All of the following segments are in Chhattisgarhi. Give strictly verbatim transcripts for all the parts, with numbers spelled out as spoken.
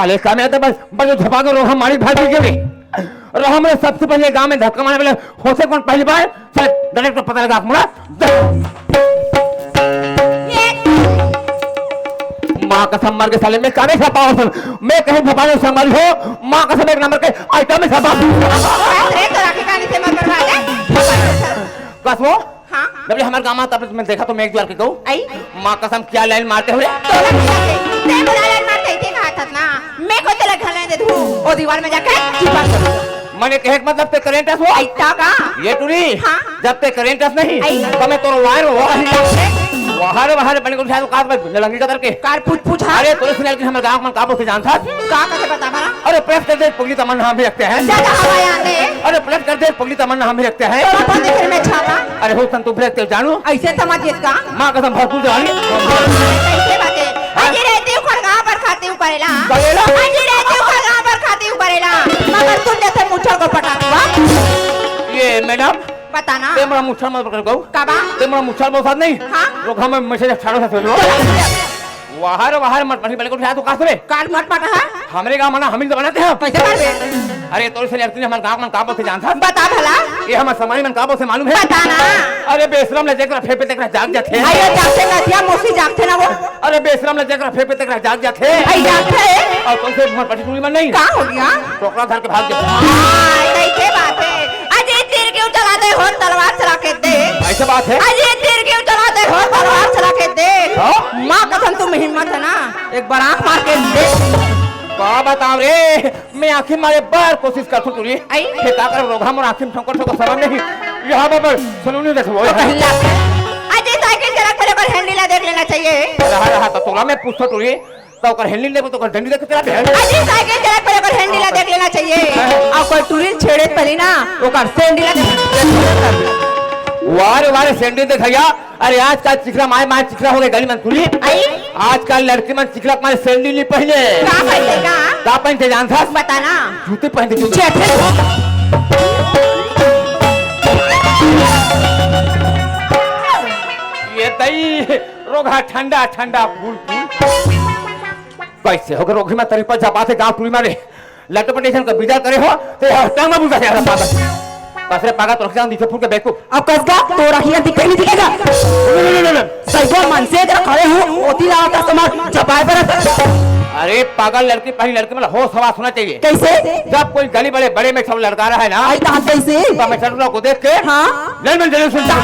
अरे का में तो बस, बस झपा के रोहा मारी भाग गे। रोहा में सबसे पहले गांव में धक्का मारे वाले होते कौन पहली बार? चल, डायरेक्ट पता लगा मोला। माँ कसम मर के साले, मैं काने झपा हूँ। मैं कहीं झपा नहीं संभाली हो। माँ कसम एक नंबर के आइटम में झपा। अरे तो राखी का नीचे मत बर्बाद है। कसमो, हाँ, हाँ। जब ले हमारे गांव में आता, मैं देखा तो मैं एक बार के कहूँ। आई? माँ कसम क्या लाइन मारते हुए। तोला क्या थे? ते बोला लाइन मारते थे कहा था ना। मैं को तेला घर लेने दे दूँ। ओ दीवार में जाके चिपक। मने कहे के मतलब ते करंट अस हो? ऐसा का? ये टूरी। हाँ। जब ते करंट अस नहीं, आई। तो मैं तोरो वायर हो। वाहर, वाहर बने को उठा तो कार पर लंगी कतर के। कार पूछ, पूछ, हाँ। अरे तोरे सुनाल के हमारे गांव में का बोलते जानता? का कहे बता भला? अरे प्रेस कर दे, पगली तमन्ना हम भी रखते हैं। ज्यादा हवा आने। अरे प्रेस कर दे, पगली तमन्ना हम भी रखते हैं। तोरा कौन देखे में छापा? अरे हो तन तू ब्रेक ते जानू। ऐसे समझ इसका। माँ कसम भरपूर जानी। कैसे बात है? हाँ? अजी रहती हूँ खड़गा पर खाती हूँ करेला। करेला? अजी रहती हूँ खड़गा पर खाती हूँ करेला। मगर तुम जैसे मुच्छर को पटाती हूँ। ये मैडम, बताना। ते मोला मुच्छर मत पकड़ गऊ। काबा? ते मोला मुच्छर बहुत साथ नहीं। हाँ? रोका मैं मैसेज अठारह से सुन लो। वाहर, वाहर मत पढ़ी, बड़े को उठा तू कास रे। कार मत पटा है? हमरे गांव में ना हम ही तो बनाते हैं। कैसे मारबे? अरे तोरे से लड़की ने हमारे गांव में का बोलते जानता? बता भला। ये हमारे समाज में का बोलते मालूम है? बता ना। अरे बेशरम ले जेकरा फेफे तेकरा जाग जाथे। अरे जागथे ना दिया, मौसी जागथे ना वो। अरे बेशरम ले जेकरा फेफे तेकरा जाग जाथे। आई जागथे। और कौन से मत पढ़ी टूरी मन नहीं? का हो गया? टोकरा धर के भाग जाथे। हाँ, कैसे बात है? अजी तीर क्यों चलाते हो, तलवार चला के दे। ऐसा बात है? अजी तीर क्यों चलाते हो, तलवार चला के दे। हाँ? माँ कसम तुम हिम्मत है ना, एक बार आंख मार के दे। का बताओ रे, मैं आंखी मारे बार कोशिश करथूं टूरी। आई? फेर का करब रोगहा मोर आंखी में ठोकर ठोकर समझ नहीं। यहाँ पर सलोनी देखो। तो कहिला। अजी साइकिल चला के ओकर हैंडल ला देख लेना चाहिए। रहा, रहा, तो तोला मैं पूछथों टूरी। त ओकर हैंडल लेबो त ओकर डंडी देख के चला दे। अजी साइकिल चला पहले ओकर हैंडल ला देख लेना चाहिए। हाँ। अउ कोई टूरी ल छेड़े पहले ना ओकर सैंडल ला देख। वाह रे वाह रे, सैंडल देखइया। अरे आजकल चिखला माय माय चिखला हो गए गली मन टूरी। आई? आजकल लड़की मन चिखला के मारे सैंडल नहीं पहने। का पहनथे का? का पहनथे जानथस? बता ना। जूती पहनथे जूती। छे, छे। ये दई रोगहा ठंडा ठंडा फूल फूल। कैसे होगे रोगही में तरी पर जब आथे गांव टूरी मारे लटपट ऐसन का विचार करे हो, तो यह टांग में बुझा जाएगा पागल। कसरे पागल तो रख जान दिखे फूल के बेवकूफ। अब कसगा तो रखिया दिखे नहीं दिखेगा। ले, ले, ले, ले, ले। सैगो मन से जरा खड़े हूँ, ओती ला आता समाज जबाए पर। अरे पागल लड़की, पहली लड़की मतलब होश हवास होना चाहिए। कैसे? जब कोई गली बड़े बड़े में सब लड़का रहा है ना, आई तो हम कैसे? तो मैं चल को देख के हाँ। ले मैं जरूर सुनता।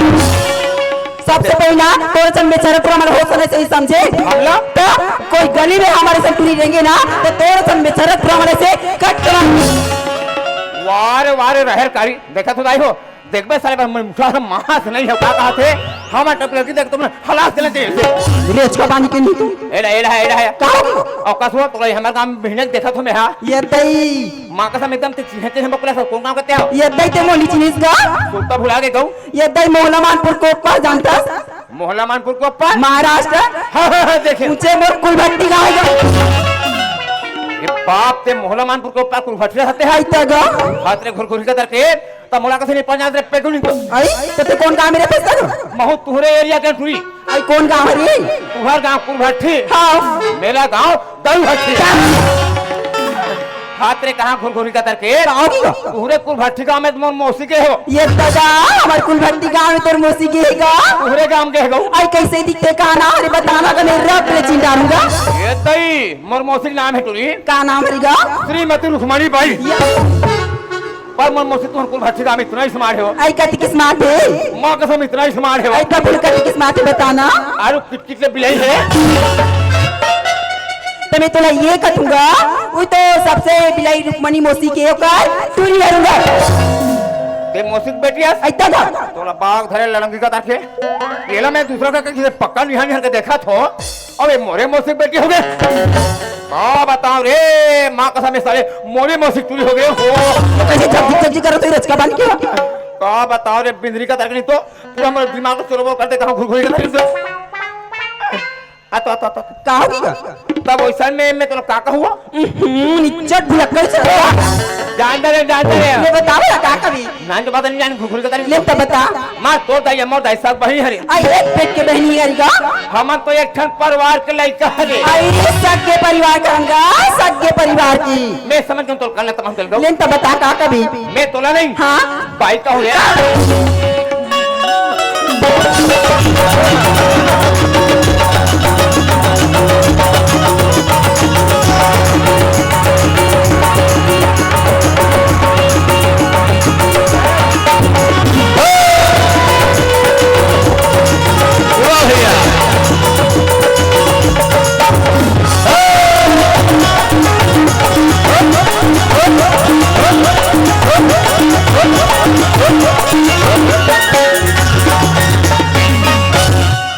सबसे पहिला तोर सन बेचारा पूरा मन होश होना चाहिए, समझे? हमला? तो कोई गली में हमारे से टूरी रहेंगे ना, तो तोर सन बेचारा पूरा मन से कट करा। वारे, वारे, रहर कारी, देखा तो दाई हो, देखबे साले, बस मैं मुठा से मास नहीं हो, का कहा थे? हम टप लड़की देख तुमने हलास देना चाहिए इसे। रेच का पानी के नहीं तू। एड़ा, एड़ा, एड़ा है। का हो गया? और कसवा तो हमारे गांव में बहने देखा तो मैं, हाँ? ये दई। माँ कसम एकदम ते चिन्हे, चिन्हे बकुला सब कौन गांव कहते हो? ये दई ते मोली चिन्हिस का? तू तो भुला के गऊ। ये दई मोहला मानपुर कोपा जानता? मोहला मानपुर कोपा? महाराष्ट्र। हाँ, हाँ, हाँ, देखे। ऊंचे मोर कुलभट्टी गांव है। ये बाप ते मोहला मानपुर कोपा कुलभट्टी रहते हैं। आई तगा। हाथ रे घुरघुरी का तरके, त मोला कसे नहीं पहचान रे पेगुनी को। आई, तो ते कौन गांव में रहते सर? महू तुहरे एरिया के टूरी। आई कौन गांव है रे? तुहर गांव कुलभट्टी। हाँ। मेरा गांव दलभट्टी। हाथ रे कहाँ घुरघुरी का तरके? गाँव की? तुहरे कुलभट्टी गांव में मोर मौसी के हो। ये दादा, हमार कुलभट्टी गांव में तोर मौसी के है का? तुहरे गांव के हो। आई कैसे दिखते का ना? अरे बताना का नहीं रब ले चिंडारूंगा। ये तई, मोर मौसी के नाम है टूरी। का नाम है गा? श्रीमती रुक्मणी बाई। ये पर मोर मौसी तुहर कुलभट्टी गांव में इतना ही स्मार्ट है वो। आई कति की स्मार्ट है? माँ कसम इतना ही स्मार्ट है वो। आई तब कति की स्मार्ट है बताना। आरु किटकिट ले बिलाई है। तो मैं तोला ये कथूंगा, वो तो सबसे बिलाई रुक्मणी मौसी के ओकर टूरी हरूंगा। ते मौसी की बेटी है? आई तब। तोला बाघ धरे लड़ंगी का ताके। येला मैं दूसरा का किसी पक्का निहान निहान के देखा थो। अबे मोरे मौसी की बेटी हो गए। का बताओ रे, माँ कसम ये साले मोरे मौसी टूरी हो गए हो। कैसे जल्दी जल्दी करो तो रचका बन के। का बताओ रे बिंदरी का तरकनी तो पूरा मेरा दिमाग को चोरोबोर कर देता हूँ, घुरघुरी का तरकनी तो। आ तो, आ तो, आ तो। का होगी का? तब वइसन में मैं तोला का कहूँ? हम्म, निच्चट भुलक्कड़ से। जान दे रे, जान दे रे। ले बताओ ना का करी? नान तो बात नहीं जान, घुघुल के तारी। ले तो बता। माँ, तोर दाई, मोर दाई, सब बहिनी हरे। आ, एक पेट के बहिनी हरे गा। हमन तो एक ठन परिवार के लइका हरे। आई सगे परिवार कहूँगा, सगे परिवार की। मैं समझ गया तोर कहना तमाम चल गया। ले तो बता का करी? मैं तोला नहीं। हाँ। बाई कहूँ रे। वाह भैया।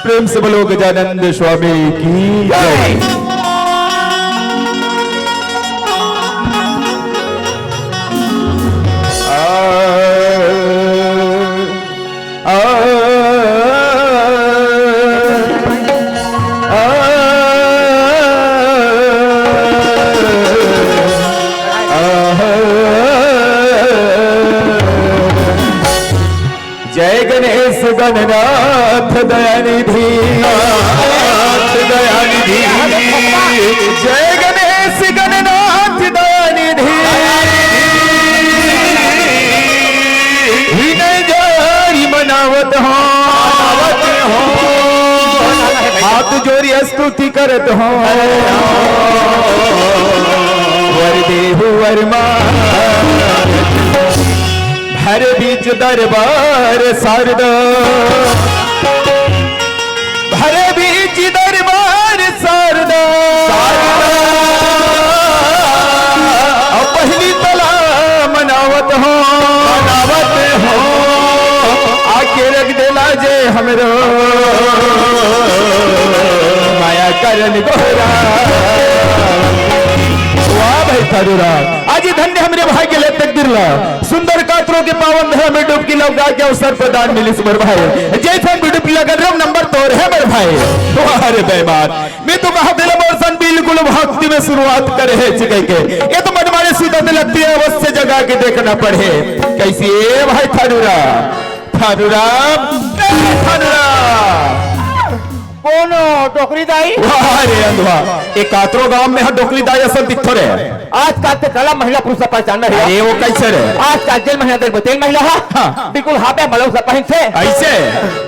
प्रेम से बोलो गजानंद स्वामी की जय। आ, आ, आ, आ, जय गणेश गणनाथ दयानिधि, नाथ दयानिधि। जय गणेश गणनाथ दयानिधि। विनय जारी मनावत हो, हाथ जोरी स्तुति करत हो। वर देहु वर मा भर बीच दरबार शारदा, भर बीच दरबार शारदा। अब पहली तला मनावत हो, मनावत हो। आके रख देला जे हमरो माया करन गोहरा। वाह भाई थारू राम, आज ये धन्य हमरे भाग्य ले तकदीर ला। सुंदर कातरों के पावन धरा में डुबकी लगा के अवसर प्रदान मिलिस मोर भाई। जैसन भी डुबकी लगन रम नंबर तोर है मोर भाई। वाह रे बेईमान, मैं तो कहा दिल मोर सन बिल्कुल भक्ति में शुरुआत करे है चिकै के। ये तो मन मारे सीधा से लगती है, अवश्य जगा के देखना पड़े। कैसी ए भाई थारू राम, थारू राम, ए थारू राम। कोनो डोकरी दाई? वाह रे अंधवा, ए कातरो गांव में हा डोकरी दाई असन दिखथो रे। आजकल ते कला महिला पुरुष ला पहचान नहीं। अरे वो कैसे रे? आजकल जेन महिला देख तेन महिला हा। हाँ। बिल्कुल हाफे ब्लाउज ला पहिनथे। ऐसे?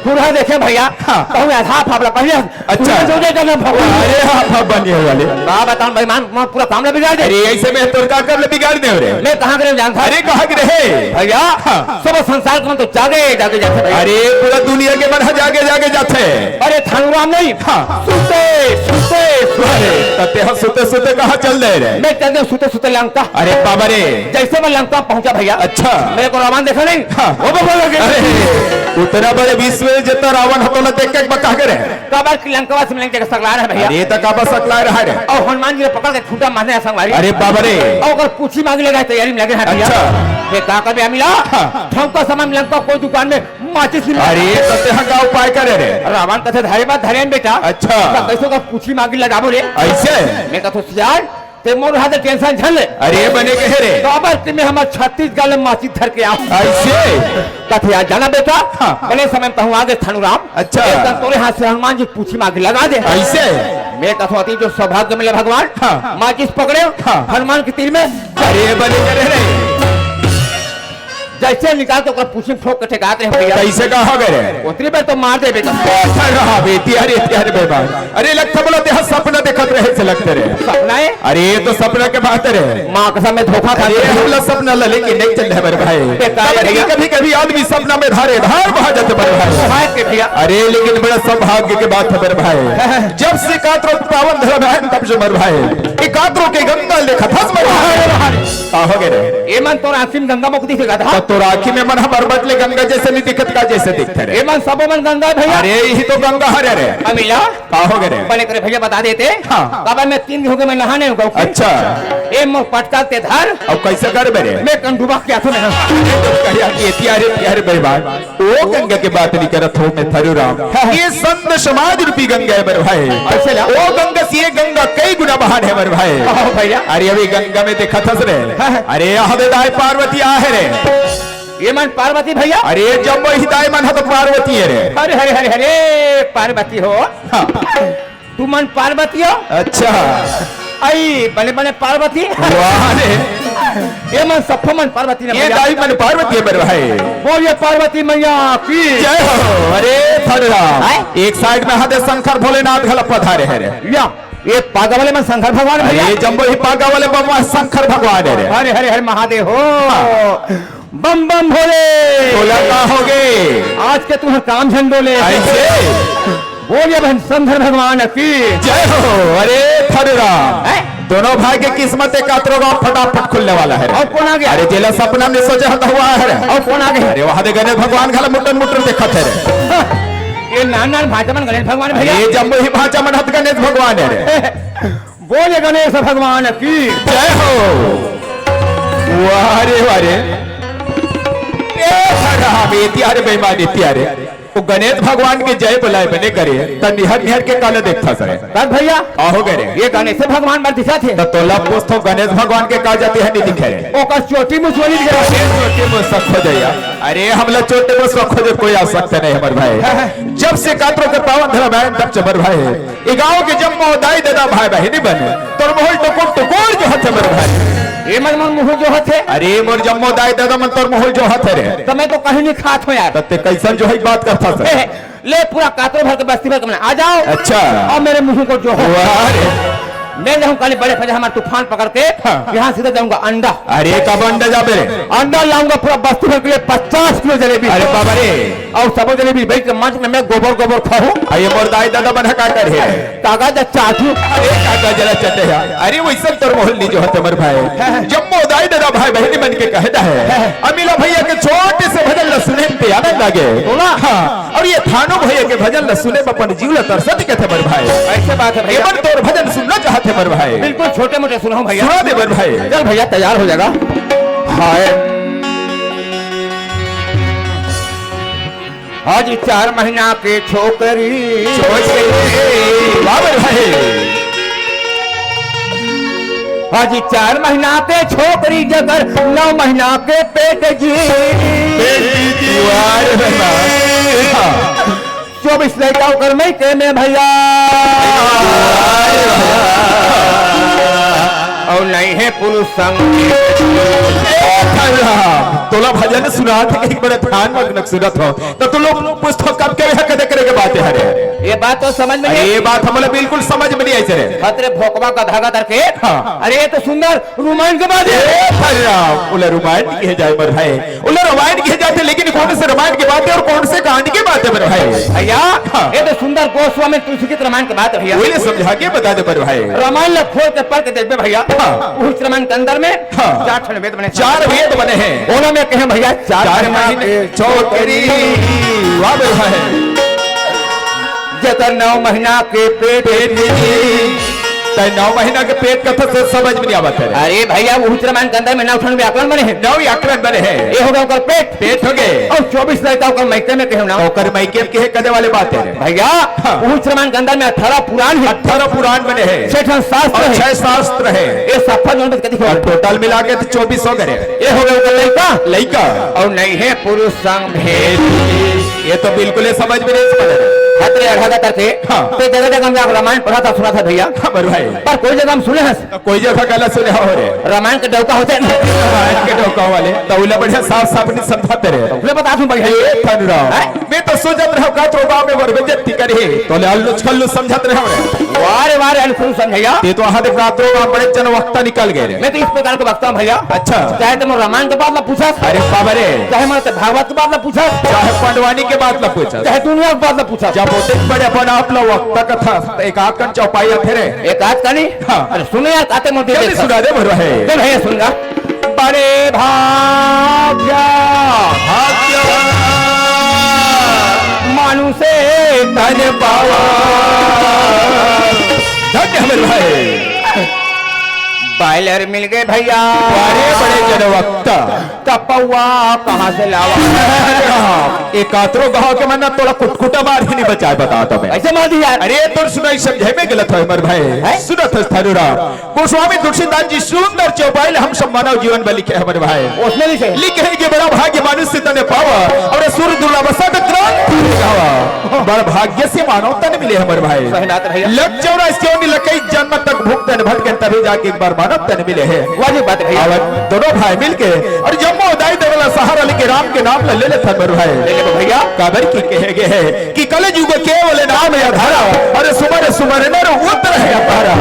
पूरा देखे भैया। हाँ। कहूँ यार हाफ हाफ ला पहिने। अच्छा। पूरा जोड़े का ना भगवान। अरे हाफ हाफ बनी है वाले। का बताऊं भाई मान, मान पूरा काम ला बिगाड़ दे। अरे ऐसे में तोर का कर ले बिगाड़ दे रे? मैं कहाँ करे जानता? अरे कहाँ के रहे? भैया। हाँ। सब संसार के मन तो जागे, जागे, जागे भैया। अरे, पूरा दुनिया के मन ह जागे, जागे जाथे। अरे, थानूराम नहीं। हाँ। सुते, सुते, सुते। अरे, त तेहा सुते, सुते कहाँ चल दे रे? मैं चल दे सुते, सुते लंका। अरे, बाबा रे। जैसे मैं लंका पहुंचा भैया। अच्छा। मेरे को रावण देखा नहीं? हाँ। वो बोल लगे। अरे, उतना बड़े विश्व में जितना रावण हो, तो न देख के बता करे। काबर कि लंकावासी में लंका के सकला रहे भैया। अरे, त काबर सकला रहा रे? और हनुमान जी ने पकड़ के खूंटा मारने संगवारी। अरे, बाबा रे। और अगर पूछी मांगी लगा तैयारी में लगे हैं भैया। अच्छा। ये का कर भैया मिला? हाँ। ठौका समय में लंका कोई दुकान में माचिस नहीं मिला। अरे, तो तेहा का उपाय करे रे? रावण कथे, "धरे मत, धरे न बेटा।" अच्छा। तो कैसे का पूछी मांगी लगा बोले। ऐसे? मैं कथो, "सियार, ते मोर हाथ टेंशन झन ले।" अरे, बने कहे रे। तो अब कि मैं हमार छत्तीसगढ़ में माचिस धर के आऊं। ऐसे? कथे, "आ जाना बेटा।" हाँ। बने समय में कहूँ आगे थानूराम। अच्छा। एक दिन तोरे हाथ से हनुमान जी पूछी मांगी लगा दे। ऐसे? मैं कथो, "अति जो सौभाग्य मिले भगवान।" हाँ। माचिस पकड़े। हाँ। हनुमान के तीर में। अरे, बने करे रे। जैसे निकाल के ओकर पूछी में ठोक के ठेकात रहे भैया। कैसे कहा करे? उतरी बार तो मार दे बेटा। अरे बेटी, अरे, अरे बेटा। अरे लगता बोला तेहा सपना देखत रहे से लगते रहे। सपना है? अरे ये तो सपना के बात रहे। माँ कसम में धोखा खा अरे के। हमला सपना ला लेके नहीं चल रहे मेरे भाई। बेकार कभी, भैया। कभी, कभी आदमी सपना में धारे धार बहा जाते मेरे भाई। सौभाग्य भैया। अरे लेकिन बड़ा सौभाग्य की बात है मेरे भाई। जब से कातरो पावन धर्म है तब से मेरे भाई। काकरो के गंगा लेखत हस मरवाहे। अरे वाह रे। का हो गे रे? ए मन तोर आँखी में गंगा मोक दिखे गा था? त तोर आँखी में मन ह बरबट ले गंगा जइसे नइ दिखत का, जइसे दिखथे रे? ए मन सबो मन गंगा हे भइया। अरे, इही तो गंगा हरे रे। अमिला। का हो गे रे? बने करे भइया बता देते। हाँ। काबर मैं तीन दिन हो गे मैं नहाने हूँ। अच्छा। ए मोर पटका ते धर। अब कइसे करबे रे? मैं कंडुबा के आथों मैं। अरे तो कहिया कि एती अरे प्यार बेईमान। ओ गंगा के बात नइ करत हों मैं थरू राम। हाँ। ये संत समाज रूपी गंगा हे बर भाई। अच्छा ला। ओ गंगा से ये गंगा कई गुना महान हे बर भाई। हाँ भइया। अरे अभी गंगा में देखत हस रे। हाँ। अरे यह दे दाई पार्वती आहे रे। ए मन पार्वती भइया। अरे जम्मो ही दाई मन ह तो पार्वती हे रे। अरे, अरे, अरे, अरे, पार्वती हो। हाँ। तुमन पार्वती हो? अच्छा। अई, बने, बने पार्वती। वाह रे। ए मन सफा मन पार्वती ने ये भइया। दाई मन पार्वती हे बर भाई। बोलिए पार्वती मैया की। जय हो। अरे थरू राम। हैं? एक side में हदे शंकर भोलेनाथ घला पधारे हे रे। या, ए पागा वाले मन शंकर भगवान भइया। अरे जम्मो ही पागा वाले बबा शंकर भगवान हे रे। हरे, हरे, हरे महादेव हो। हाँ। बम बम भोले। भोला का हो गे? आज के तुँहर काम झन डोले। अइसे? बोलिए बहन शंकर भगवान की। जय हो। अरे थरू राम। हैं? दोनों भाई के किस्मत एक आतरो गाँव फटाफट खुलने वाला हे रे। अउ कोन आ गे? अरे जेला सपना में सोचे हत हुआ हे रे। अउ कोन आ गे? अरे वहाँ दे गणेश भगवान घला मुटन मुटन देखत हे रे। ए नान नान भाँचा मन गणेश भगवान भइया। अरे जम्मो ही भाँचा मन हत गणेश भगवान हे रे। बोलिए गणेश भगवान की। जय हो। वाह रे, वाह रे। ए हराम, एती अरे बेईमान, एती अरे। वो गणेश भगवान के जय बुलाए बने करे, त निहर निहर के काला देखत हस रे। बस भइया। का हो गे रे? ए गणेश भगवान बर दिखत हे। त तोला पूछत हों गणेश भगवान के का जाति हे नइ दिखे रे? ओकर चोटी मुछ नइ दिखे। अरे चोटी मुछ सख हो जाइया। अरे हमला चोटी मुछ सख हो जाय कोई आवश्यकता नहीं हे बर भाई। जब से कातरो के पावन धर्म आए तब से बर भाई। ए गाँव के जम्मो दाई ददा भाई बहिनी मन, तोर मुँह ल टुकुर टुकुर जोहत हे बर भाई। ए मन मोर मुँह जोहत हे? अरे मोर जम्मो दाई ददा मन तोर मुँह ल जोहत हे रे। त मैं तो कहीं नइ खात हों यार। त तें कइसन जोहई बात करत हस? ए, ले पूरा कातरो भर के बस्ती भर के मन आ जाओ। अच्छा। अउ मेरे मुँह को जोहो। वाह रे। मैं जाहूँ काली बड़े फजा हमार तूफान पकड़ के हाँ। यहाँ सीधा जाऊँगा अंडा। अरे कब अंडा जाबे रे? अंडा लाऊँगा पूरा बस्ती भर के लिए पचास किलो जलेबी। अरे बाबा रे। अउ सबो जलेबी बइठ के मंच में मैं गोबर गोबर खाहूँ। अरे मोर दाई ददा मन ह का करही? कागज चाटहूँ। अरे कागज ला चटे हे। अरे वइसन तोर मुँह ल नइ जोहत हे बर भाई। जम्मो दाई ददा भाई बहिनी मन के कहना हे। अमिला भइया के छोटे से भजन ला सुने म आनंद आगे। बोला। हाँ। अउ ए थानू भइया के भजन ला सुने म अपन जीव ला तरसत कथे बर भाई। अइसे बात हे भइया। ए मन तोर भजन सुनना चाहत हे बर भाई। बिल्कुल छोटे मोटे सुनाहूँ भइया। सुना दे बर भाई। चल भइया तैयार हो जा गा। हाय। आज चार महीना के छोकरी। छोकरी। वाह बर भाई। आज चार महीना के छोकरी जकर नौ महीना के पेट जी। पेट जी। वाह रे वाह। चौबीस लइका ओकर मइके में भइया। अउ नइ हे पुरुष संग। ए भइया, तोला भजन सुनात हे, एक बड़े ध्यान मग्न सुनत हों। त तू लोग पूछत हो कब के बिहा कदे करे के बात हे रे? ए बात तो समझ में अरे, नहीं। ए बात हमला बिल्कुल समझ में नइ आइस रे। हत रे भोकवा गधा गधा के। हाँ। अरे, ए तो सुंदर रोमांच के बात हे। ए भइया, ओला रोमांच कहे जाय बर भाई। ओला रामायण कहे जाथे, लेकिन कौन से रामायण के बात हे अउ कौन से कांड के बात हे बर भाई? भइया, हाँ। ए तो सुंदर गोस्वामी तुलसी के रामायण के बात हे भइया। ओला समझा के बता दे बर भाई। रामायण ला खोल के पढ़ के देखबे भइया। हाँ। उस रामायण के अंदर में हाँ। चार ठन वेद बने हे। चार वेद बने हे। ओला में कहे भइया चार चार महीना महीने के छोकरी। वाह बर भाई। जेकर नौ महीना के पेट। पेट में जी। तैं नौ महीना के पेट कथस त समझ में नइ आवत हे रे। अरे भइया, उहिच रामायण के अंदर में नौ ठन व्याकरण बने हे। नौ व्याकरण बने हे। ए हो गे ओकर पेट। पेट हो गे। अउ चौबीस लइका ओकर मइके में कहे ना। ओकर मइके में कहे कदे वाले बात हे रे। भइया, हाँ। उहिच रामायण के अंदर में अठारह पुराण हे। अठारह पुराण बने हे। छह ठन शास्त्र अउ हे। छह शास्त्र हे। ए सफा जोन बच के देखो। अउ total मिला के त चौबीस हो गे रे। ए हो गे ओकर लइका। लइका। अउ नइ हे पुरुष संग भेद। ए तो बिल्कुल ए समझ में नइ आइस रे। हत रे अढ़ा गा तरके। हाँ। ते जगह जगह में जाके रामायण पढ़त हस सुनत हस भइया। हाँ बर भाई। पर कोई जगह में सुने हस? त कोई जगह काला सुने हव रे। रामायण के डौका होथे। रामायण के डौका वाले। त ओला बढ़िया साफ साफ नइ समझात रे। ओला बता दूँ भइया। ए थरू राम। हैं? मैं त सोचत रहो का तो गाँव में मोर बेइज्जती करही, तोला अल्लुच खल्लुच समझत रहो रे। वाह रे वाह रे, अल्लुच समझइया। ते तो हाथ का तो बड़े जन वक्ता निकल गए रे। मैं तो इस प्रकार के वक्ता हूँ भैया। अच्छा। चाहे तो मैं रामायण के बात ला पूछस, अरे बाबा रे। चाहे मैं तो भागवत के बात ला पूछस, चाहे पंडवानी के बात ला पूछस, चाहे दुनिया के बात ला पूछस। जब होते बड़े अपन आप ला वक्ता कथा एक आध कन चौपाई आथे रे। एक आध कनी? हाँ। अरे सुनो यार, आते मोती जल्दी देख। सुना दे भरवा है। तो भैया सुन गा। बड़े भाग्य भाग्य मानुषे तन पावा। धन्य हमारे भाई। बॉयलर मिल गए भैया। बड़े बड़े जनवक्ता। कपौआ कहाँ से लावा? एकात्रो गाँव के मन ना तोला कुटकुटा मार ही नहीं बचाए, बता तो मैं। ऐसे मार दी यार। अरे तोर सुनाई समझे में गलत होय हमर भाई। हैं? सुनत हस थारू राम। गोस्वामी तुलसीदास जी सुंदर चौपाई ले हम सब मानव जीवन में लिखे हमर भाई। उसमें लिखे। लिखे कि बड़ा भाग्य मानुष तन पावा और सुर दुर्लभ सत ग्रंथ गावा। बड़ भाग्य से मानव तन मिले हमर भाई। सही बात है भैया। लग चौरास क्यों नहीं लकई जन्म तक भुगतन भटकन तभी जाके एक बार मानव तन मिले है। वाजिब बात है भैया। अब दोनों भाई मिलके और जम्मो दाई देवला सहारा लेके राम के नाम ले लेथन हमर भाई। ले ले भैया। काबर की कहे गए है कि कलयुग केवल नाम आधारा, अरे सुमर सुमर नर उतरहि अपारा।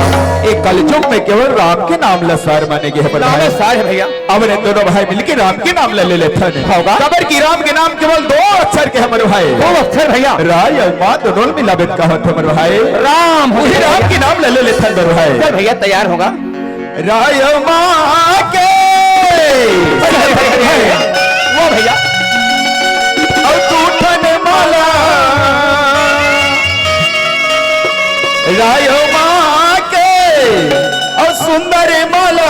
ए कलयुग में केवल राम के नाम ला सार माने गे हे हमर नाम भाई। सार है भैया। अब ने दोनों भाई मिलके राम के नाम ला ले लेथन। होगा। काबर कि राम के नाम केवल दो अक्षर के हमर भाई। दो अक्षर भैया। रा अउ मा दोनों मिलाबे त का होथे हमर भाई। राम हो वही गया। राम के नाम ला ले लेथन हमर भाई। चल भैया तैयार होगा। राय माँ के। वो भैया। और तू ठन माला। राय माँ के। और सुंदर माला।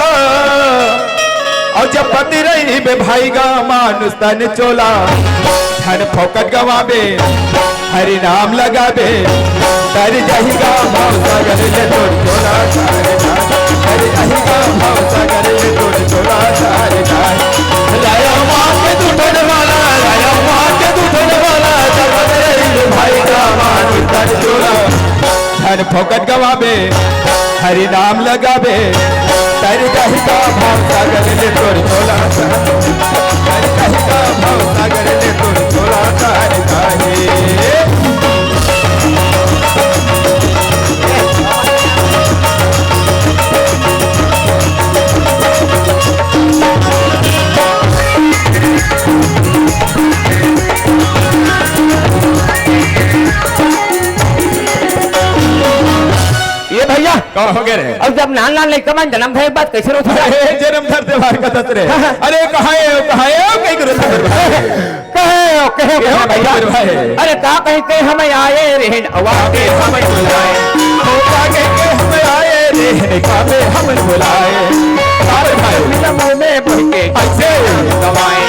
और जब पति रही बे भाई गा मानुष तन चोला। धन फोकट गवाबे। हरि नाम लगाबे, तर जाही गा भाव सागर ले तोर झोला तारे ना। तर जाही गा भाव सागर ले तोर झोला तारे ना। राया माँ के तू ठन माला, राया माँ के तू ठन माला, जब तेरे भाई का मान तर झोला। धन फोकट गवाबे, हरि नाम लगाबे, तर जाही गा भाव सागर ले तोर झोला तारे। तर जाही गा भाव सागर ले तोर झोला तारे ना हे। ये भैया, का हो गए रे? अब जब नान नान लइका मन जनम धरे के बाद कइसे रोथे? अरे, जनम धरते बार का दत रे। हाँ, हाँ। अरे, कहाँ हे, कहाँ हे, कहीं करो दत रे। कहे हो, कहे हो, कहे हो, भैया। भाई। अरे, का कहीं के हम आए रे, अवा के हम बुलाए। हो, का कहीं के हम आए रे, का पे हम बुलाए। अरे भाई। मुँह में बह के ऐसे। गवाए।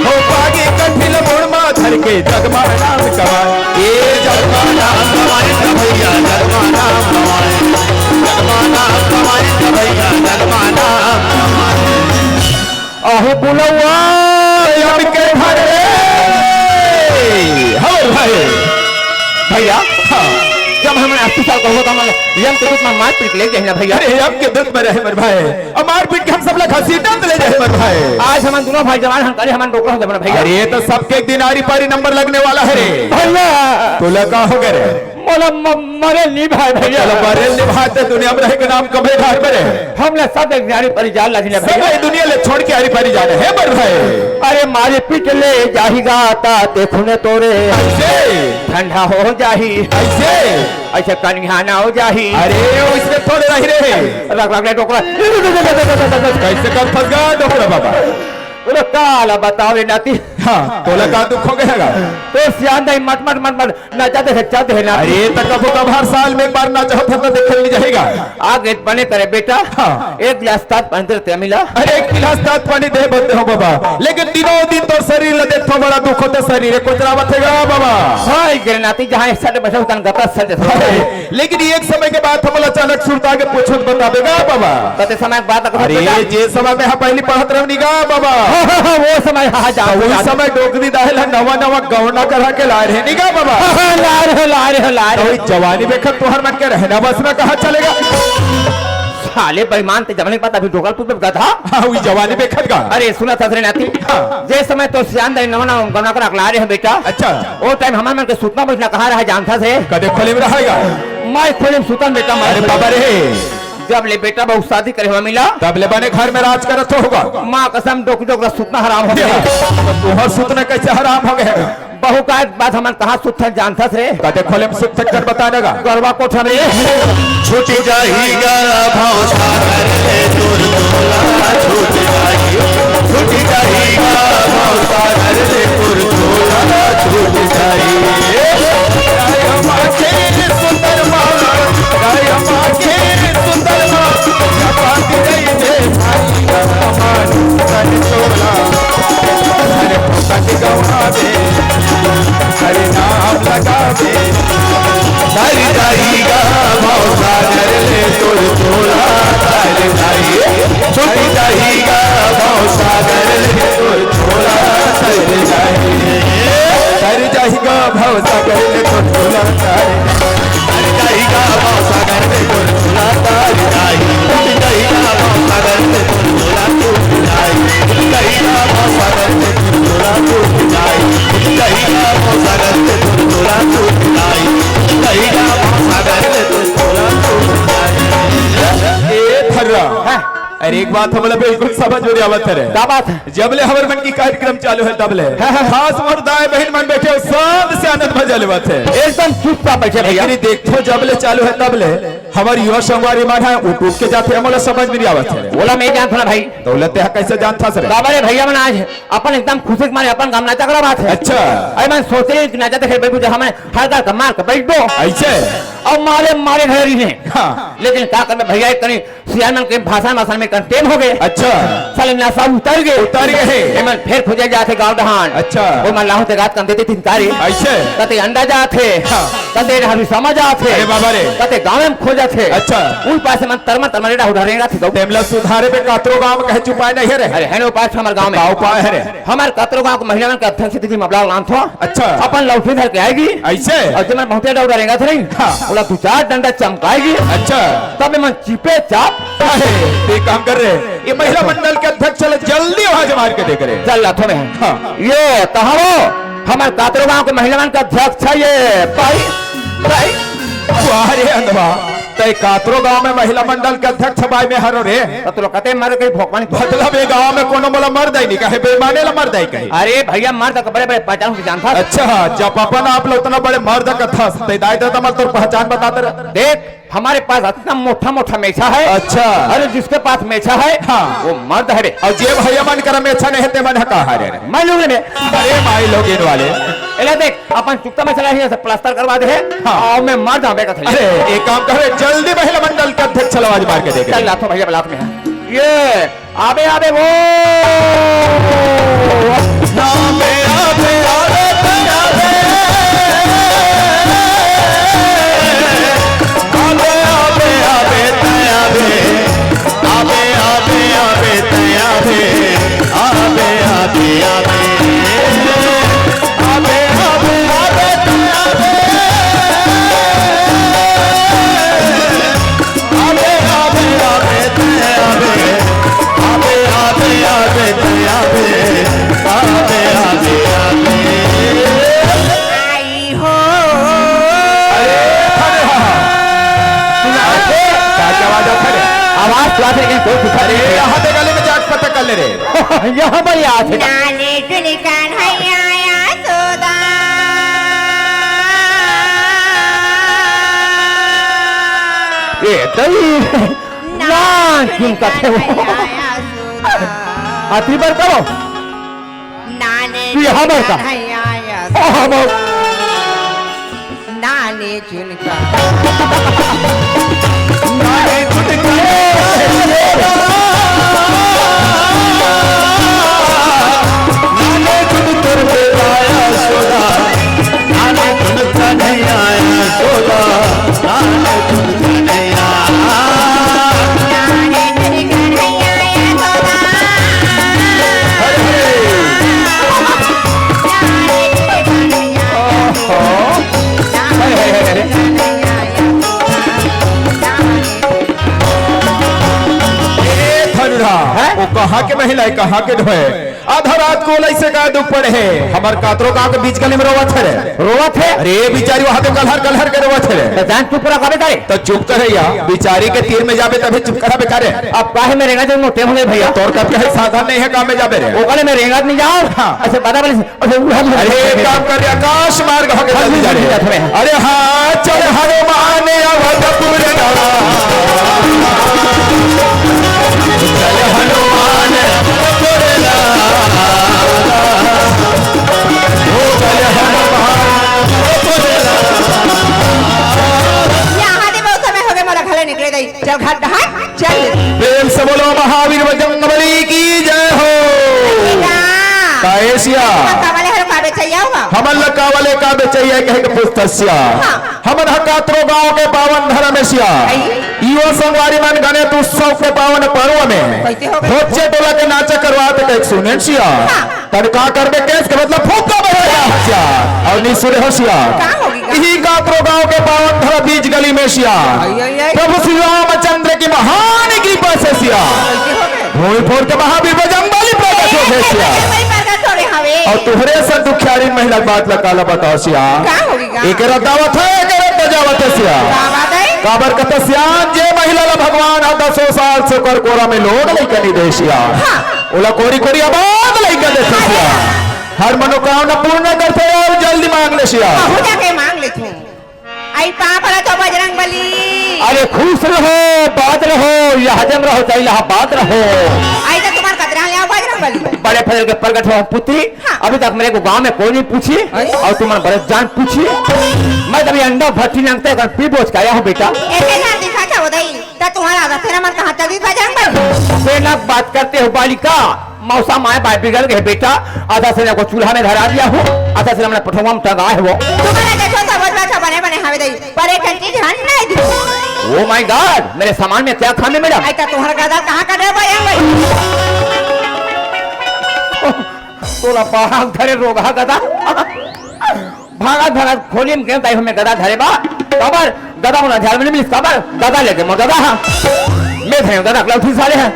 हो, पागे कठिन मोड़ मा धर के जगमा नाम कमाए। ए जगमा नाम कमाए ना भैया, जगमा नाम कमाए। जगमा नाम कमाए ना भैया, जगमा नाम कमाए। अहो बुलवा यम के घर रे। हमर भाई। भैया, हाँ। जब हमन अस्सी साल का होता, हमन यम के दूत में मारपीट ले जाए ना भैया। अरे, यम के दूत में रहे हमर भाई। अउ मारपीट के हम सब ला घसीटत ले जाए हमर भाई। आज हमन दोनों भाई जवान हन, करे हमन डोकरा हो जाबन भैया। अरे, ये तो सबके एक दिन आरी पारी नंबर लगने वाला है रे। भैया। तोला का हो गए रे? मोला म-, मरे नहीं भाई भैया। चलो, मरे नहीं भाई, तो दुनिया में रहे के नाम कबे घर में रे। हमला सब एक आरी पारी जान लगी ना सब भैया। ये दुनिया ले छोड़ के आरी पारी जाना है बर भाई। अरे, मारे पीट ले जाही गा ता ते खूने तोरे। ऐसे। ठंडा हो जाही। ऐसे। ऐसे कनिहाना हो जाही। अरे, वो इसमें थोड़े रही रहे। रख, रख ले डोकरा। कैसे कल फंस गया डोकरा बाबा? अरे, काला बताओ रे नाती। हाँ, तोला का दुख हो गया गा? तो सियान दाई मट, मट, मट, मट, नाचा दे, चल दे ना। अरे, तो कबो कभार साल में एक बार नाचा होता तो देखल नहीं जाएगा। आगे बने करे बेटा। हाँ। एक गिलास तात पानी दे ते मिला। अरे, एक गिलास तात पानी दे बोलते हो बाबा, लेकिन दिनों दिन तो शरीर ला देखो, बड़ा दुख होता शरीर, कोचरा बतेगा बाबा। हाँ, एक गिरनाती जहाँ एक सट बसा उतन गता सट। अरे, लेकिन एक समय के बाद हमला अचानक सुरता के पूछत बताबे गा बाबा। कते समय के बाद अगर अरे, बेटा जे समय में हम पहली पढ़त रहनी गा बाबा। हाँ, हाँ, हाँ, वो समय, हाँ, हाँ, जान, तो उस जान। समय डोकरी दाहिला नवा, नवा गौना करा के ला रहे नी गा बाबा। हाँ, हाँ, ला रहे, ला रहे, ला रहे। तो इस जवानी में खत तुहर मन के रहना बसना कहाँ चलेगा? हाले बेईमान, ते जवानी के बात अभी डोकल पुत गधा। हाँ, वही जवानी देखत गा। अरे सुनत हस रे नाती, हाँ। जे समय तो सियान दाई नवा नवा गौना करा के लाय रहे बेटा। अच्छा। ओ टाइम हमर मन के सुतना बइठना कहाँ रहा जानथस रे? कदे खोली में रहेगा? मैं खोली में सुतन बेटा, मैं अरे खोली में। बाबा रे। जब ले बेटा बहू शादी करे हुआ मिला। तब ले बने घर में राज करत होगा। माँ कसम डोक डोक रहा सुतना हराम हो गया। तुहर सुतना कैसे हराम हो गया? बहू का एक बात हमन कहाँ सुत्थन जानथस रे? कदे खोले में सुत्थन कर बता देगा। गरवा कोठा में। छूट जाही गा भौसा घर ले तोर तोला छूट जाही। छूट जाही गा भौसा घर ले तोर तोला छूट जाही। राय माथे सुंदर माला, राय माथे सुंदर माला, चपाती रही दे भाई हमार तन तोला। अरे भगत गवा दे, हरि नाम लगा दे। हरि जाई गा भव सागर ले तोर झोला तर जाई। हरि जाई गा भव सागर ले तोर झोला तर जाई। हरि जाई गा भव सागर ले तोर झोला तर जाई। हरि जाई गा भव सागर ले तोर झोला तर जाई। हरि जाई गा भव सागर ले तोर झोला तर जाई। ए फर्रा, हाँ। अरे एक बात हमला बिल्कुल समझ में नहीं आवत है रे। का बात है? जब ले हमर मन की कार्यक्रम चालू है तब ले हाँ, हाँ। खास मोर दाई बहिन मन बैठे हो, शांत से आनंद मजा लेवत है। एकदम चुपचाप बैठे भैया। लेकिन देखो जब ले चालू है तब ले हमर युवा संगवारी मन है उठ उठ के जाथे, हमला समझ में नहीं आवत है रे। ओला मैं जानत हंव ना भाई। तो ओला तेहा कैसे जानथस रे? काबर रे भैया मन आज अपन एकदम खुशी के मारे अपन गाँव नाचा करा बात है। अच्छा। अरे मन सोचे कि नाचा देखे बैठू जहाँ मैं हर घर का मार के बैठ दो। ऐसे? और मारे मारे घर ही हैं। हाँ। लेकिन का करबे भैया, एक कनी सियान मन के भाषण वाषण में कंटेम हो गए। अच्छा। साले नशा उतर गए। उतर गए हैं। एमन फेर खोजे जाथे गाँव डहान। अच्छा। वो मन लाहू ते गात कन देते तीन तारी। ऐसे? कते अंडा जाथे। हाँ। कते डहान भी समझ आथे। अरे बाबा रे। कते गाँव में खोजत हे। अच्छा। उन पासे मन तरमन तरमन रेड़ा उड़ा रेंगा थी गौ। तेमला सुधारे पे कातरो गाँव में कहे चुपाए नहीं है रे। अरे है ना उपाय हमारे गाँव में। का उपाय है रे? हमारे कातरो गाँव के महिला मन के अध्यक्ष दीदी मबला लान थो। अच्छा। अपन लौठी धर के आएगी। ऐसे? और जब मैं बहुते डौरा रेंगा थे नहीं, हाँ। बोला दो चार डंडा चमकाएगी। अच्छा। तब मैं चिपे चाप। अरे, ये काम कर रहे। ये महिला मंडल के अध्यक्ष चले, जल्दी आवाज मार के देख रहे। चल रहा था मैं। हाँ। ये कहावो, हमारे कातरो गाँव के महिला मन के अध्यक्ष है ये बाई, बाई। वाह रे अंधवा, तै कातरो गांव में महिला मंडल के अध्यक्ष बाय में हरो रे। त तोला कते मर के भोकवानी। मतलब ये गांव में कोनो मोला मर्द ही नहीं कहे, बेईमाने ला मर्द ही कहे। अरे भैया, मर्द के बड़े-बड़े पहचान से जानता। अच्छा, जब अपन आप लोग इतना बड़े मर्द कथस, तै दाई ददा मल तोर पहचान बताते रहे। देख, हमारे पास इतना मोटा-मोटा मेछा है। अच्छा। अरे जिसके पास मेछा है, हाँ। वो मर्द है रे। और जे भैया मन करा मेछा नहीं है, ते मन है कहा रे? मैं लोग ने। अरे माई लोगिन वाले। एला देख, अपन चुकता में चला ही ऐसे प्लास्टर करवा दे है। हाँ। और मैं मर जाऊं बेटा। अरे, एक काम करे, जल्दी महिला मंडल के अध्यक्ष आवाज मार के देख। चल, लातो भैया, बलात में है। ये, आबे, आबे, वो। आबे, आबे, आबे, आबे। आबे, आबे, आबे, आबे। आबे, आबे, आबे, तै आबे। आबे, आबे, आबे। आबे, आबे, आबे, तै आबे। आबे, आबे, आबे, तै आबे। आबे, आबे, आबे, तै आबे। आबे, आबे, आबे। आई हो। अरे, अरे, हाँ, हाँ। सुना दे। क्या, क्या आवाज आता है? आवाज सुना दे, लेकिन कोई दिखा अरे, नहीं। यहाँ पे गले में जाके पता कर ले रे। यहाँ पर ही आ थे। नाने चुन कन्हैया यशोदा। ए, दई। नान चुन कथे वो। कन्हैया यशोदा। आती बार करो। नाने तू यहाँ बैठा। भैया, यहाँ हाँ, हाँ, बैठ। नाने चुनका। नाने चुनका। नाने चुन तोर बेटा यशोदा। नाने चुन कन्हैया यशोदा। नाने चुन कन्हैया। कहाँ के महिला हे, कहाँ के ढोय? आधा रात को लइसे का दुख पड़े हे। हमर कातरो गाँव के बीच गली में रोवत हे रे। रोवत हे? अरे बिचारी वहाँ तो कलहर कलहर के रोवत हे रे। त जान चुप रह काबे तारे। त चुप करे या, बिचारी के तीर में जाबे तभी चुप करा बेकारे। अब काहे में रेंगा जब मोटे होंगे भैया? तोर कब के साधन नहीं हे, काम में जाबे रे। ओकरे में रेंगा नहीं जाओ। हाँ। अच्छा, बता बोले, अच्छा, उड़ा भी अरे एक काम कर रे, आकाश मार्ग होके हाँ, जल्दी जा रे। जा, जा, जा। अरे हाँ, चल हनुमान अवधपुर नगरी। चल हनुमान अवधपुर नगरी। ओ चल हनुमान अवधपुर नगरी। यहाँ दे बहुत समय हो गए, मोला घरे निकले दई। चल घाट डहार, चल। प्रेम से बोलो महावीर बजरंग बली की जय हो। बेटा। काहे सिया? का वाले हर का बेचैया हुआ? हमन ल का वाले का बेचैया कहे के पूछत सिया। हाँ। हमन ह कातरो गांव के पावन धर्म सिया। आई। इहो संगवारी मन गणेश उत्सव के पावन पर्व में कैसे हो गए? होचे टोला के नाचा करवात के सुने सिया। हाँ। तन का करबे केस के मतलब फूका बजाया हसिया। अउ नी सुने हसिया। का होगी का? इही काकरो गांव के पावन धरा बीच गली में सिया। आई, आई, आई। प्रभु श्री रामचंद्र की महान कृपा से सिया। कैसे हो गए? भूमि फोड़ के महावीर बजरंग बली प्रकट हो गए सिया। बजरंग बली प्रकट हो गए हवे। अउ तुहरे सन दुखियारी महिला के बात ला काला बताओ सिया। का होगी का? एकरा दावत हे, एकरा बजावत हे सिया। का बात हे? काबर कथा सिया, जे महिला ला भगवान ह दसों साल से ओकर कोरा में लोग लइका नी दे सिया। हाँ। ओला कोरी कोरी आबाद लइका देथे सिया। हर मनोकामना पूर्ण करथे अउ जल्दी मांग ले सिया। कहूँ जाके मांग लेथूं। आई पाँव पड़त हों बजरंग बली। अरे खुश रहो, बात रहो, इलाहाबाद रहो, चाहे इलाहाबाद रहो। आई तो तुम्हार कतरा ले आओ बजरंग बली। बड़े फजर के प्रगट हो पुत्री। हाँ। अभी तक मेरे को गांव में कोई नहीं पूछी। अरे। अउ तुम्हार बड़े जान पूछी। मैं तभी अंडा भट्टी नंगते अगर पी बोझ के आया हूँ बेटा। ऐसे ना दिखा था उदई। त तुम्हार आदत हे ना, मन कहाँ चल दी बजरंग बली? बेनक बात करते हो बालिका, मौसम आए बाय बिगड़ गए बेटा। आधा से को चूल्हा में धरा दिया हूँ, आधा से हमने पठौवा में टंगा है वो। तुम्हारा देखो सब बात बने बने हवे दई, पर एक ठन चीज हन नहीं दी। Oh my God, मेरे सामान में क्या खामी मैडम? आई त तुम्हारा गदा कहाँ का डर बजरंग बली? तोला बाहर धरे रोगहा गदा। भागत भागत खोली में गेंद आई हमें गदा धरे बा। काबर गदा मोला ध्यान में नहीं मिलिस, काबर गदा लेके मोर गदा हा। मैं धरे गदा अगला उठी साले है।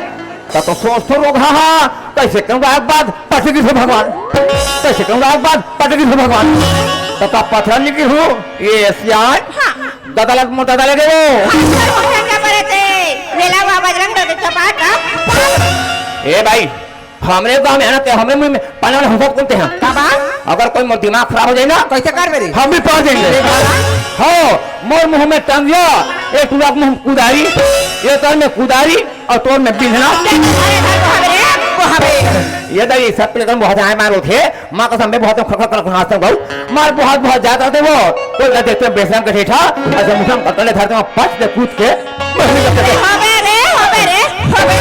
त तो सोच तो रोगहा हा, कैसे कहूँगा एक बात पटकी से भगवान, कैसे कहूँगा एक बात पटकी से भगवान। त का पत्थर निकली हूँ, ये सियान हाँ। गदा लग मोर गदा लगे वो। हाँ, सर, वो क्या करे थे? मेला हुआ बजरंग दल के चपाट का। ए भाई, हमरे गांव में है ना, ते हमरे मुंह में पाना वाला हंसत कौन ते हैं? का बा? अगर कोई मोर दिमाग खराब हो जाए ना, कैसे कर मेरी? हम भी पाड़ देंगे। अरे बाबा। हो, मोर मुंह में टंगिया, ये टूरा के मुंह में कुदारी, ये तोर में कुदारी और तोर में बिंधना। अरे भाई, वो हवे, वो हवे। ये दाई सब पे लेकर बहुत आए मार उठे, माँ कसम में बहुत खख खख खख हंसते गऊ, मार बहुत बहुत जाता थे वो, कोई ना देखते बेसन के ठेठा, ऐसे मुठम पकड़ ले धरते में पच दे कूद के, अरे हवे रे, हवे रे, हवे।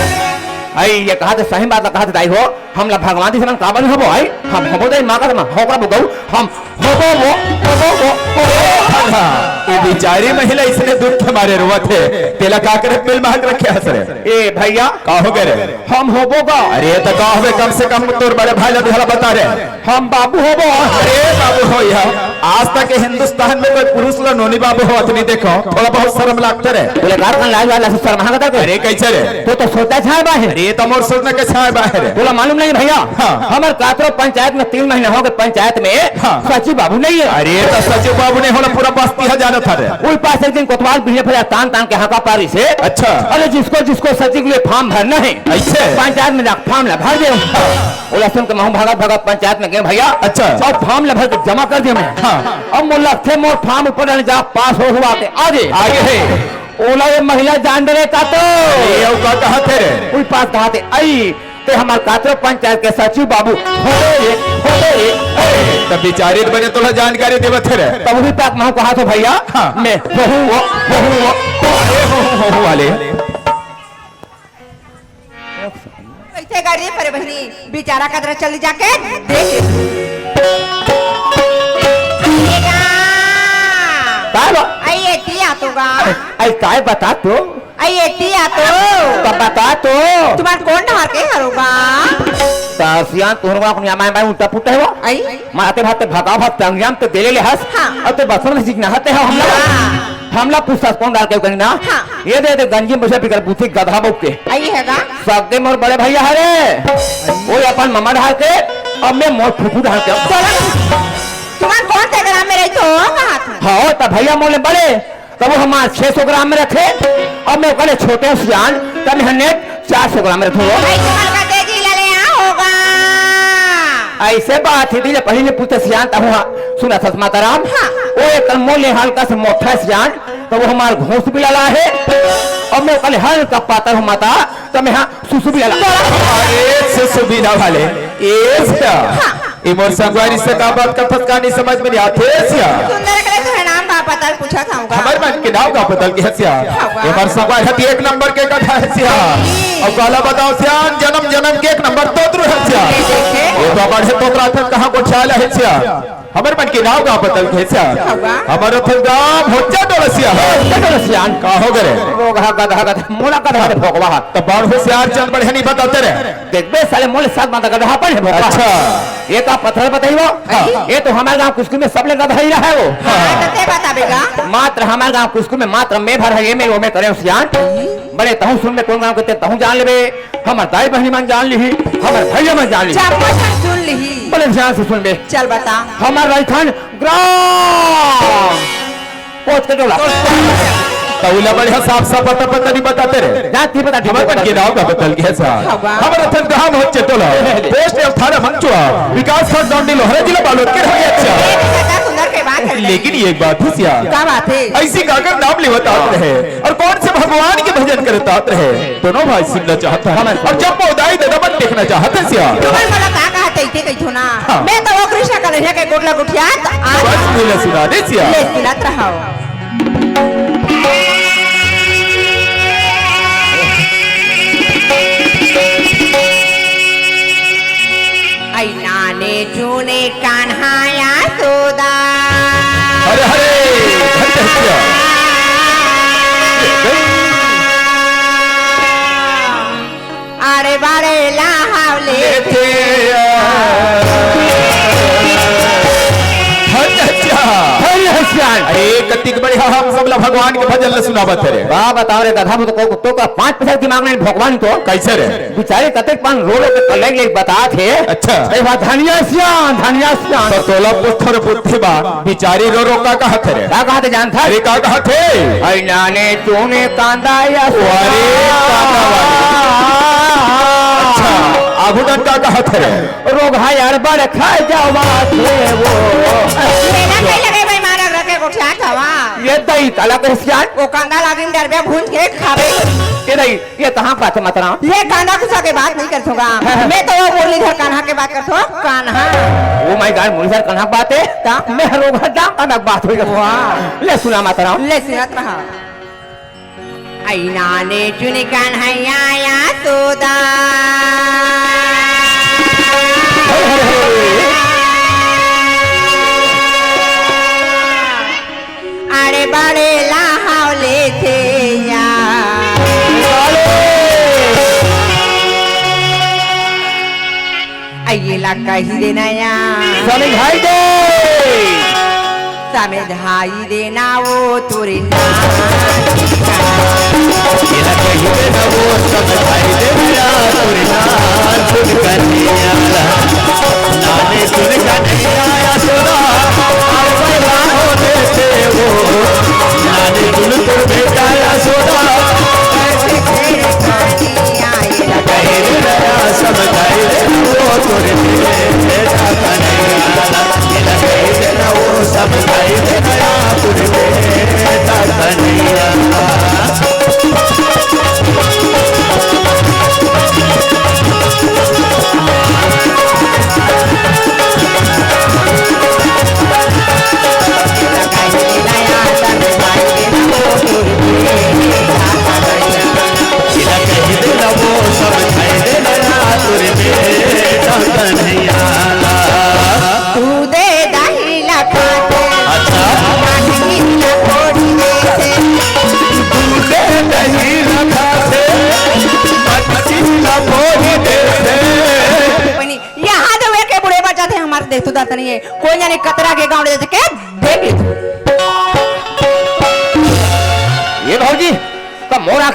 आई, ये कहा तो सही बात कहा तो दाई हो, हमला भगवान जी से मन काबर नहीं होबो, आई? हम होबो दाई माँ का समा, होकरा बुगऊ, हम होबो वो, होबो वो, होबो वो। हाँ, ये बेचारी महिला इसने दुख के मारे रोवत हे, तेला का करत मिल मांग रखे हस रे? ए भैया, का हो गए रे? हम होबो गा। अरे तो का होबे, कम से कम तोर बड़े भाई ला दिहला बता रे। हम बाबू होबो। अरे बाबू हो या, आज तक के हिंदुस्तान में कोई पुरुष ला नोनी बाबू होवत नहीं देखो, थोड़ा बहुत शर्म लागते रे। बोले गार खान लाज वाला से शर्म हां करके। अरे कैसे रे? तो, तो सोचा छाए बाहे। अरे तो मोर सोचना के छाए बाहे रे। बोला मालूम नहीं भैया। हाँ। हमर कातरो पंचायत में तीन महीना हो गए पंचायत में हाँ। सचिव बाबू नहीं है। अरे तो सचिव बाबू नहीं होला, पूरा बस्ती है जानत हरे। कोई पास एक दिन कोतवाल बिहने फरिया तान तान के हाका पारी से। अच्छा। अरे जिसको जिसको सचिव के लिए फॉर्म भरना है। ऐसे? पंचायत में जाके फॉर्म ला भर दे। ओला सुन के महू भागत भागत पंचायत में गए भैया। अच्छा। और फॉर्म ला भर के जमा कर दिया मैं। हाँ। अब मोला लगथे मोर फॉर्म ऊपर डाले जा पास हो हुआ के आगे। आगे है। ओला ये महिला जान डरे का तो। ये अउ का कहा थे रे? कोई पास कहा थे, आई, ते हमार कातरो पंचायत के सचिव बाबू। होबे रे, होबे रे, होबे रे। तब बेचारे बने तोला जानकारी देवत थे रे। तब वही पास महू कहा थे भैया, हाँ। मैं होहू वो, होहू वो, होहू वो। अरे होहू, होहू वाले। कैसे गाड़ी पर बहनी बेचारा कदर चली जाके देख। आइएगा। का बा? आइए, दिया तो गा। आई, काय बता तो? आइए, दिया तो। तो बता तो। तुम्हार कौन डहार के हरोगा? सासियान, तुहर को अपनी अमाय बाय उल्टा पुट्टा है वो? आई? माते भाते भगाओ भात तंगियाम तो देले ले हस। हाँ। और ते बचपन में सीखना हते हो हम लोग। हाँ। हमला पूछथस कोन डाहर के कनी ना? हाँ। ये दे दे गंजी में बइठे बिगर बुद्धि गधा बउक के। आई है गा? सगे मोर बड़े भइया हरे। वो अपन ममा डाहर के, अब मैं मोर फूफू डाहर के। चलो, तुमन कोन से ग्राम में रहिथो, कहा था? हाँ, त भइया मोर ले बड़े, त वो हमार छह सौ ग्राम में रहिथे, अब मैं ओकर ले छोटे सियान, त मैं हन्ने चार सौ ग्राम में रहिथों। भाई, तुमन का तेजी ले ले आ होगा। अइसे बात हे, दिल पहिली पूछे सियान, त हुआ सुनथस माता राम। हाँ। वो एक मोर ले हल्का से मोटा सियान, त वो हमार घोंस भी लला हे, अब मैं ओकर ले हल्का पातर हूँ माता, त मैं हाँ सुसु भी लला। अरे सुसु भी ना वाले, ये हाँ। ये मोर संगवारी से का बात करथस का नहीं समझ में नहीं आथे सिया। सुंदर करे तोहर नाम का पता ल पूछत हूँ का? हमर मन के नाम का पता ल के हसिया। हाँ, वाह। ये मोर संगवारी हती एक नंबर के गधा हसिया। जी। अब काला बताओ सियान, जन्म जन्म के एक नंबर तोतरू हसिया। ये देखे। ये तो बड़े तोतरा थे कहाँ को चाल हसिया। हमर मन के नाम का पता ल के हसिया। हाँ, वाह। हमर अपन गांव होच्चा डोलसिया। होच्चा डोलसिया। का हो गरे? रोगहा गधा गधा, मोला गधा गधा भोगवा। त बड़ होशियार चल बढ़िया नहीं बताते रे। देखबे साले मोले सात माता गधा अपन हे भोगवा। अच्छा। ये का पत्थर बताई वो? हाँ। ये तो हमारे गांव कुसकुल में सबले गधा ही रहा है वो। हाँ, त ते बताबे गा। मात्र हमारे गांव कुसकुल में मात्र मैं भर है, ये मैं वो मैं करे सियान। बड़े तहूँ सुन में कोन गांव के ते तहूँ जान लेबे, हमर दाई बहिनी मन जान लिही, हमर भइया मन जान लिही। चम्मच सुन लिही। बड़े ध्यान से सुन बे। चल बता। हमर राजस्थान ग्राम। पोत के डोला। तउला बढ़िया साफ साफ पता पता नहीं बताते रे। जाति पता हमर मन के नाव का बदल गया सा। हवा। हमर अथन ग्राम होच्चा डोला। पोस्ट अठारह मंचुआ। विकास खंड डोंडी लोहरा जिला बालोद के रहे अच्छा। ये तो ज्यादा सुंदर के बात है। लेकिन ये एक बात है सिया। का बात है? ऐसी काकर नाम लेवत आत रहे और कौन से भगवान के भजन करत आत रहे? दोनों भाई सुनना चाहता है। और जब मैं उदाई दादा मन देखना चाहते सिया। तुमन मोला का कहत इते कहिथो ना। हाँ। मैं तो वो कृष्ण कन्हैया के गोठला गोठियात आ बस बोले सुना दे सिया। ले सुनत रहो। आई नाने चूने कान्हा यशोदा। हरे हरे, धन्य हत्या। अरे बड़े लाहव लेथे। धन्य हत्या। धन्य हत्या। अरे कतिक बढ़िया हम सब ला भगवान के भजन ला सुनावत हे रे। वाह, बताओ रे गधा, तो को कुत्तों का पाँच पैसा दिमाग नहीं भगवान तो। कैसे रे? बिचारे कतेक पन रो रो के कलेग ले बतात हे। अच्छा। ए बा धनिया सियान, धनिया सियान। तो तोला पुत्थर पुत्थी बा, बिचारी रो रो का कहत हे रे? का कहत हे जानत हस? अरे का कहत हे? आई नाने चूने कांदा या अरे कांदा वाली। अच्छा, आगू डन का कहत हे रे? रोगहा यार बड़ खा जावा थे वो। मेला कहीं लगे भाई मारा रखे गोठियात हवा। ये दही काला कहे सियान। वो कांदा लागिन डरबे भूंज के खाबे। ये दही ये कहाँ के बात हे माता राम? ये कान्हा कुसा के बात नहीं करथों गा। हाँ, हाँ। मैं तो वो मुरलीधर कान्हा के बात करथों, Kanha. Oh my God, Muralidhar Kanha के बात हे? का? मैं रोगहा दाम कान्हा के बात होई गा। वाह। ले सुना माता राम। ले सुनत रहा। आई नाने चूने कान्हैया यशोदा। अरे बड़े लाहव लेथे या। अइला कही देना या। समझाई दे। समझाई देना वो तोरे ना। एला कही देना वो समझाई देना तोरे ना। सुन कन्हैया। नाने सुन कन्हैया यशोदा, आए बड़ा होने से वो। नाने सुन तोर बेटा यशोदा, ऐसे खेल खानी आए। कहे रे दया समझाए रे वो तोरे बेटा कन्हैया। कहे रे ना वो समझाए रे दया तोरे बेटा कन्हैया। तू दे दही ला खाते। अच्छा। मछली ला कोड़ी देथे। तू दे दही ला खाते। मछली ला कोड़ी देथे। बनी, यहाँ जो वे के बूढ़े बच्चा थे, हमारे देख तो दाता नहीं है। कोई जाने कतरा के गाँव ले जाके देख ली।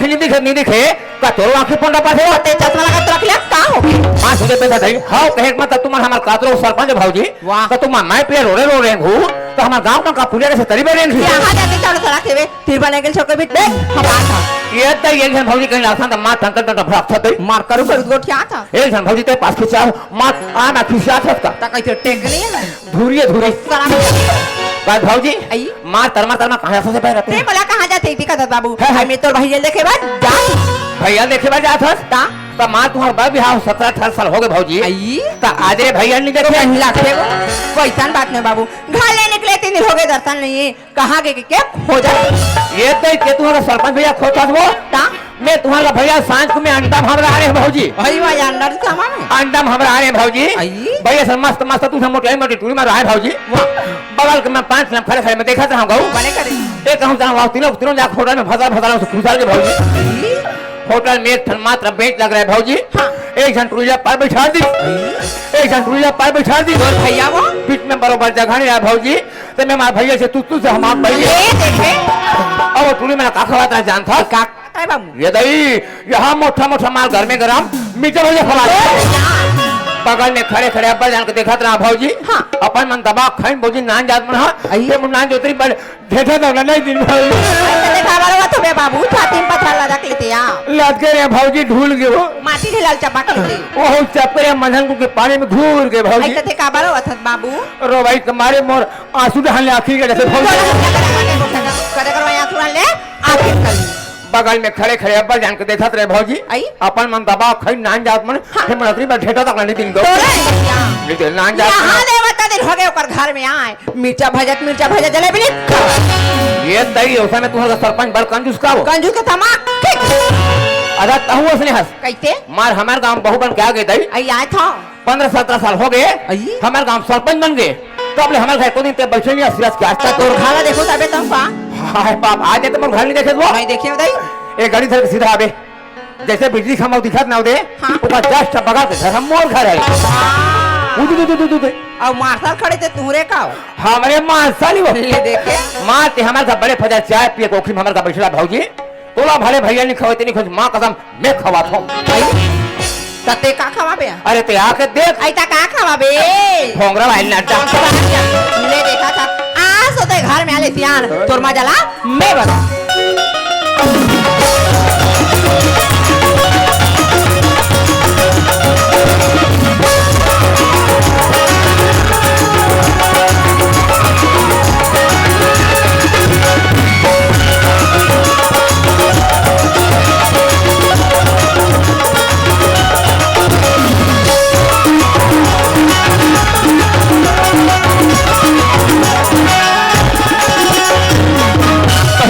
नहीं दिखे, नहीं दिखे, का तोरो आँखी पोंदा पाथे? ते चश्मा लगा के रख ले, का हो गए? हाँ, सुने पैसा दई, हाँ, कहे के मतलब तुमन हमार कातरो सरपंच भौजी, वाह। तो तुमन मैं पे रोड़े रोड़े घू, तो हमार गाँव का पुलिया के से तरी बने घी। यहाँ जाके चालू सड़क है वे, फिर बने के छोड़ के भी देख, हम आ था। ये तो ये जन भौजी कहीं लासन तो मार टंटन टंटन भड़क था दई। मार करू करू गोठिया था। एक जन भौजी ते पास खिंचा, मार आ ना खिंचा था का। ता कैसे टेक नहीं है? धुरिये धुरी। साला। बात भौजी, आई? मार तरमा तरमा कहाँ से बह रहते ते हैं? बोला कहाँ जाते थी कदर बाबू? है, है। आई मैं तोर भैया देखे बाद जा। भैया देखे बाद जात हस? ता? ता मार तुम्हार बा बिहाव सत्रह अठारह साल हो गए भौजी। आई? ता आज रे भैया नहीं तो देखे? कहीं लाखे वो। कोई सन बात नहीं बाबू। घर ले निकले तीन दिन हो गए दर्शन नहीं है। कहाँ के, के, के खोजा? ये तो के तुम्हारा सरपंच भैया खोजत हस वो? ता? मैं तुम्हारा भैया सांझ को मैं अंडा भमरा रहे हैं भौजी। भाई वाह यार, अंडा तो सामान है। अंडा भमरा रहे हैं भौजी। आई? भैया से मस्त मस्त तू मोटी मोटी टूरी मार रहा है भौजी। वाह। बगल के मैं पाँच नंबर खड़े खड़े मैं देखा था हम गऊ। बने करे। एक हम जाऊँ तीनों तीनों जा होटल में फंसा फंसा उसे खुशहाल के भौजी। आई? होटल में एक ठन मात्र बेंच लग रहा है भौजी। हाँ। एक जन टूरिया पर बैठा दी। आई? एक जन टूरिया पर बैठा दी। और भैया वो? बीच में बरोबर जगह नहीं रहा भौजी। तो मैं मार भैया से तू तू से हम आप भैया। ये देखे। अब वो टूरी मैंने का खवाता है जानता? का खवाता है बाबू? ये दई, यहाँ मोटा मोटा माल घर में गरम मीठा भैया खवा दे। बगल में खड़े खड़े अब्बा जान के देखत रहा भौजी। हाँ। अपन मन दबा खाइन भौजी नान जात मन हा। आई। ये मुन नान जोतरी बड़ ढेठा दौड़ा नहीं दिन भौजी। अच्छा, देखा बारो बात हो बे बाबू, छाती में पत्थर लगा के लेते आ। लद के रे भौजी ढूल गए वो। माटी ढिलाल चपक लेते। वो चपक रे मधन को के पानी में घूर गए भौजी। अच्छा, देखा बारो बात हो बाबू। रो भाई तुम्हारे मोर आंसू ढालने आखिर के जैसे भौजी। करे करो आंसू ढालने, आखिर कर। बगल में खड़े खड़े अब्बा जान के देखत रहे भौजी। आई? अपन मन दबा खाई नान जात मन, हाँ। हे मनोतरी में ढेठा तक नहीं दिन दो। तोरे क्या? नहीं दे, नान जात यहाँ मन। देवता दिन हो गए ओकर घर में आए। मिर्चा भजत, मिर्चा भजत जलेबी नहीं खा। ये दई, उस समय तुम्हारा सरपंच बड़ कंजूस का हो। कंजूस के तमाक। ठीक। अदा तहु उसने हंस। कैसे? मार हमार गांव बहू बन के आ गए दई। आई आए था। पन्द्रह सत्रह साल हो गए, अई? हमारे गांव सरपंच बन गए, तो अपने हमारे घर को दिन ते बैठे नहीं, सिराज के आज तक। तोर घर देखो तबे तो का? हाय बाप, आज तो मोर घर नहीं देखे वो। नहीं देखे बताई। एक गाड़ी धर के सीधा आवे, जैसे बिजली खंभा दिखत ना दे, हाँ। ऊपर just बगल के घर हम मोर घर है। हाँ। उदु, उदु, उदु, उदु, उदु। और मार्शल खड़े थे तूरे का हो? हमारे मार्शल ही वो। ले देखे। मार ते हमारे घर बड़े फजा चाय पिए कोखी में हमारे घर बैठला भौजी। तोला भले भैया नहीं खवाते नहीं खोज, माँ कसम मैं खवात हूँ। भाई, त ते का खवाबे? अरे ते आके देख। आई त का खवाबे? भोंगरा भाई नड्डा। ले देखा था। आज तो ते घर में आले सियान, तोर मजा ला, मैं बता।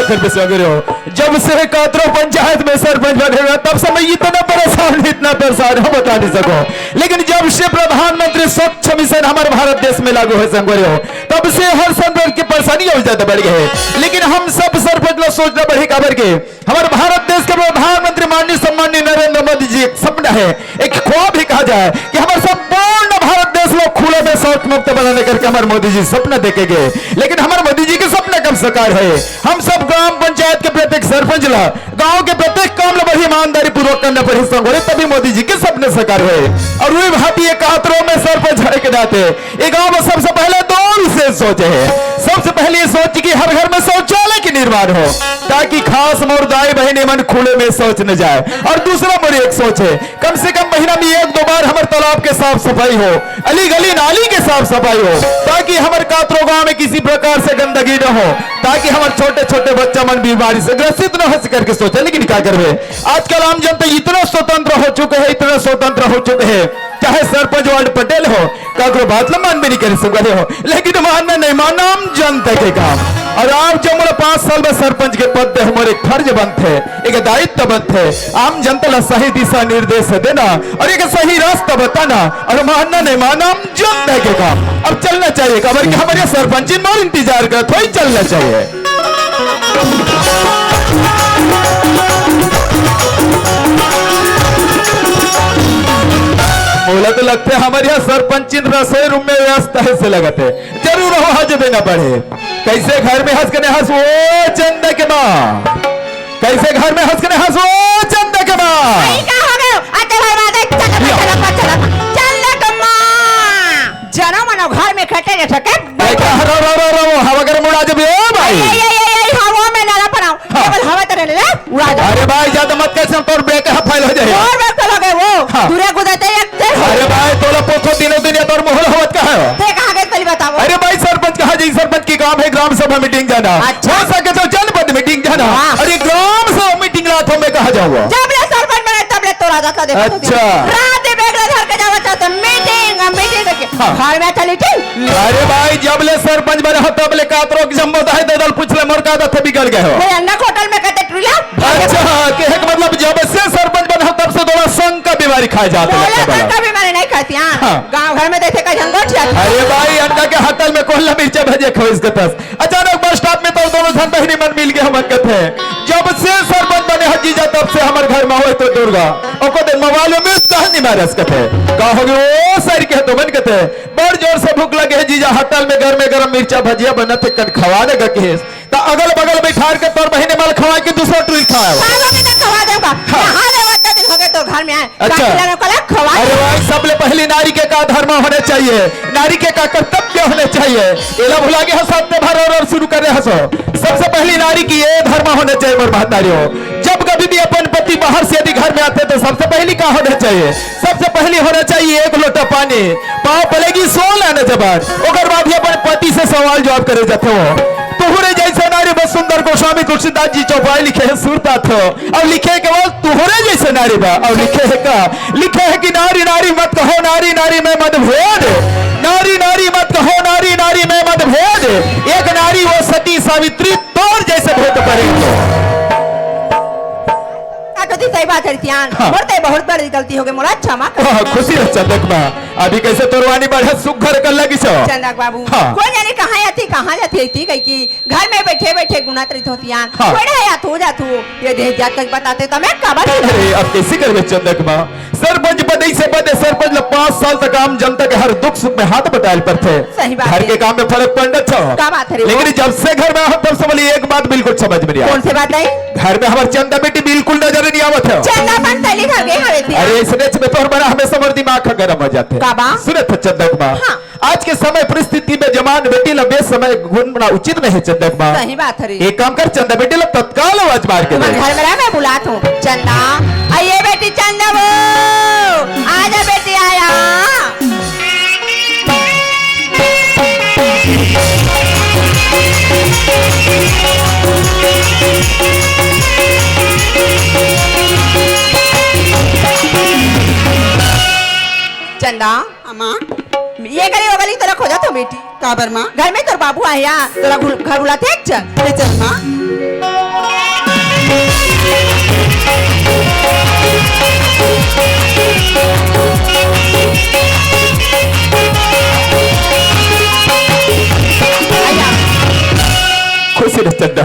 घर पे से अगर हो, जब से कातरो पंचायत में सरपंच बने हुए, तब से मैं इतना परेशान, इतना परेशान हूँ, बता नहीं सकूं। लेकिन जब से प्रधानमंत्री स्वच्छ मिशन हमारे भारत देश में लागू है संगवारी हो, तब से हर सरपंच की परेशानी और ज्यादा बढ़ गई है। लेकिन हम सब सरपंच लोग सोचना पड़े काबर के हमारे भारत देश के प्रधानमंत्री माननीय सम्माननीय नरेंद्र मोदी जी एक सपना है, एक ख्वाब ही कहा जाए कि हमारे संपूर्ण भारत देश को खुले में शौच मुक्त बनाने करके हमारे मोदी जी सपना देखे गए। लेकिन हमारे मोदी जी के सपना कब साकार है? हम सब ग्राम पंचायत के प्रत्येक सरपंच ला गांव के प्रत्येक काम ला बड़ी ईमानदारी पूर्वक करना पड़े संगवारी, तभी मोदी जी के सपने साकार हुए। और वे भाभी ये कातरों में सरपंच होने के नाते ये गांव में सबसे पहले दो विशेष सोच है। सबसे पहले ये सोच कि हर घर में शौचालय के निर्माण हो, ताकि खास मोर दाई बहनी मन खुले में शौच न जाए। और दूसरा मोर एक सोच है, कम से कम महीना में एक दो बार हमारे तालाब के साफ सफाई हो, अली गली नाली के साफ सफाई हो, ताकि हमारे कातरो गांव में किसी प्रकार से गंदगी न हो, ताकि हमारे छोटे छोटे बच्चा मन बीमारी से ग्रसित न हो सके करके सोचा। लेकिन क्या करबे, आजकल आम जनता इतना स्वतंत्र हो चुके हैं, इतना स्वतंत्र हो चुके हैं, चाहे सरपंच वार्ड पटेल हो, काकरो बात ल मानबे नहीं करे सकते हो, लेकिन मानना नहीं मानना आम जनता के काम। और आप जब मोला पाँच साल में सरपंच के पद दे, मोर एक फर्ज बनथे, एक दायित्व बनथे, आम जनता ला सही दिशा निर्देश देना और एक सही रास्ता बताना। और मानना नहीं मानना आम जनता के काम। अब चलना चाहिए, काबर कि हमारे सरपंच मोर इंतजार करत होई, चलना चाहिए। मोला तो लगथे हमारे यहाँ सरपंचिन रसोई रूम में व्यस्त है से लगत है। जरूर हो हज देना पड़े। कैसे घर में हंस के नहीं हंस वो चंदा के माँ। कइसे घर में हंस के नहीं हंसो, चंदा के माँ? अरे, का हो गयो? अरे, भाई, बात है, चल, चल, चल, चल, चल, चंदा के माँ। जना मनो घर में खटे रह सके। ए, का, रो, रो, रो, रो, हवा गर्म उड़ा देबे, ओ भाई। ए, ए, ए, ए, हवा में ना, ना बनाओ। हाँ। केवल हवा तो रहने ले, उड़ा दे। अरे भाई, ज्यादा मत कर, सब तोर ब्रेक है, फेल हो जाए। और ब्रेक फेल हो गए वो। हाँ। दूरे गुजरते एक तेल हो। अरे भाई, तोला पोखो दिनों दिन या तोर मोहल होवत का है? ते कहाँ गए, पहले बताओ। अरे भाई, सरपंच कहाँ जाई? सरपंच की काम है ग्राम सभा मीटिंग जाना। अच्छा। हो सके तो जनपद मीटिंग जाना। वाह। अरे ग्राम सभा मीटिंग ला तो मैं कहाँ जाऊँगा? जब ले सरपंच बने, तब ले तोरा जाता देखो तो अच्छा। रात में बैग ला धर के जावा चाहते, मीटिंग, मीटिंग करके। हाँ। घर में चली थी। अरे भाई, जब ले सरपंच बने हो, तब ले कातरो के जम्मो दाई ददल पूछ ले, मोर का दथे बिगड़ गए हो। कोई अंडा होटल में कहते टुला? अच्छा, कहे के मतलब जब से सरपंच बने हो, तब से थोड़ा संग का बीमारी खा जाते बोले लगता बड़ा। संग का बीमारी नहीं खाती, हाँ। हाँ। गाँव घर में देखे का झंगोट जाती। अरे भाई, अंडा के हतल में कोल्ला मिर्चा भजे खो इसके तस। अचानक बस स्टॉप में तो दोनों झन बहिनी मन मिल गए, हमन कथे, "जब से सरपंच बने ह जीजा, तब से हमर घर में होए तो दुर्गा।" ओको दिन मोबाइल में मिस कॉल नहीं मारस कथे। का हो गयो ओ सर के तो मन कथे, "बड़ जोर से भूख लगे है जीजा, होटल में गरमे गरम मिर्चा भजिया बनत है, कन खवा देगा कहेस।" त अगल बगल बैठार के तोर बहिनी मन ल खवा के दूसरा टुरी खाए। सालों में तो खवा देगा। हाँ। यहाँ ले वाता दिन हो गए तो घर में आए। अच्छा। काकी लाने को ला खवा अरे दे। भाई, सबले पहली नारी के का धर्म होने चाहिए, नारी के का कर्तव्य होने चाहिए, एला भुला के हंस हंसते भर और, और शुरू कर रहे हंसो। सबसे पहली नारी की ये धर्म होने चाहिए, मोर महतारी हो। जब कभी भी अपन पति बाहर से यदि घर में आते तो सबसे पहली का होना चाहिए? सबसे पहली होना चाहिए एक लोटा पानी, पाँव पलेगी सोलह आना जबान, ओकर बाद ही अपन पति से सवाल जवाब करे जाते हो। तुहरे जैसे नारी बस सुंदर गोस्वामी तुलसीदास जी चौपाई लिखे हैं, सुरता थे। अब लिखे के बाद तुहरे जैसे नारी बा, अब लिखे है का? लिखे है कि नारी नारी मत कहो, नारी नारी में मतभेद, नारी नारी मत कहो, नारी नारी में मतभेद, एक नारी वो सती सावित्री, तोर जैसे भूत परे तो। काटो दी सही बात है सियान, हाँ। मोर ते बहुत बड़ी गलती हो गई, मोला क्षमा कर। हाँ, खुशी रह चंदक माँ, अभी कैसे तोर वाणी बढ़े सुघर कर लगी सो। चंदक बाबू, हाँ। कोई जाने कहाँ जाती, कहाँ जाती, ऐसी कही कि घर में बैठे बैठे गुनात रही होती यार। हाँ। कोई नहीं आतू जातू। ये देख जात तक बताते तो मैं कबर ही अरे, अब कैसे करबे चंदक माँ? सरपंच पद ऐसे पद है, सरपंच ल पाँच साल तक आम जनता के हर दुख सुख में हाथ बटायल पड़थे। सही बात घर है। के काम में फर्क पड़त छ। का बात है रे लेकिन वो? जब से घर में आहो तब से बोली एक बात बिल्कुल समझ में नहीं आए। कौन से बात है? घर में हमर चंदा बेटी बिल्कुल नजर नहीं आवत है। चंदा अपन तली घर गए हवे थे। अरे इसने में तोर बड़ा हमेशा मोर दिमाग का गरम हो जाते। का बा? सुनत ह चंदक माँ। हाँ। आज के समय परिस्थिति में जवान बेटी ला बेसमय घूमना उचित नहीं है चंदक माँ। सही बात है रे। एक काम कर चंदा बेटी ला तत्काल आवाज मार के दे। घर में रह, मैं बुलात हूँ। चंदा, आइए बेटी चंदा वो, आजा बेटी आया। चंदा, हाँ, माँ। ये गली वो गली तोला खोजत हो बेटी। काबर माँ? घर में तोर बाबू आया, तोला घुल-, घर बुलाते एक चल। ले चल माँ। खुशी रह चंदा।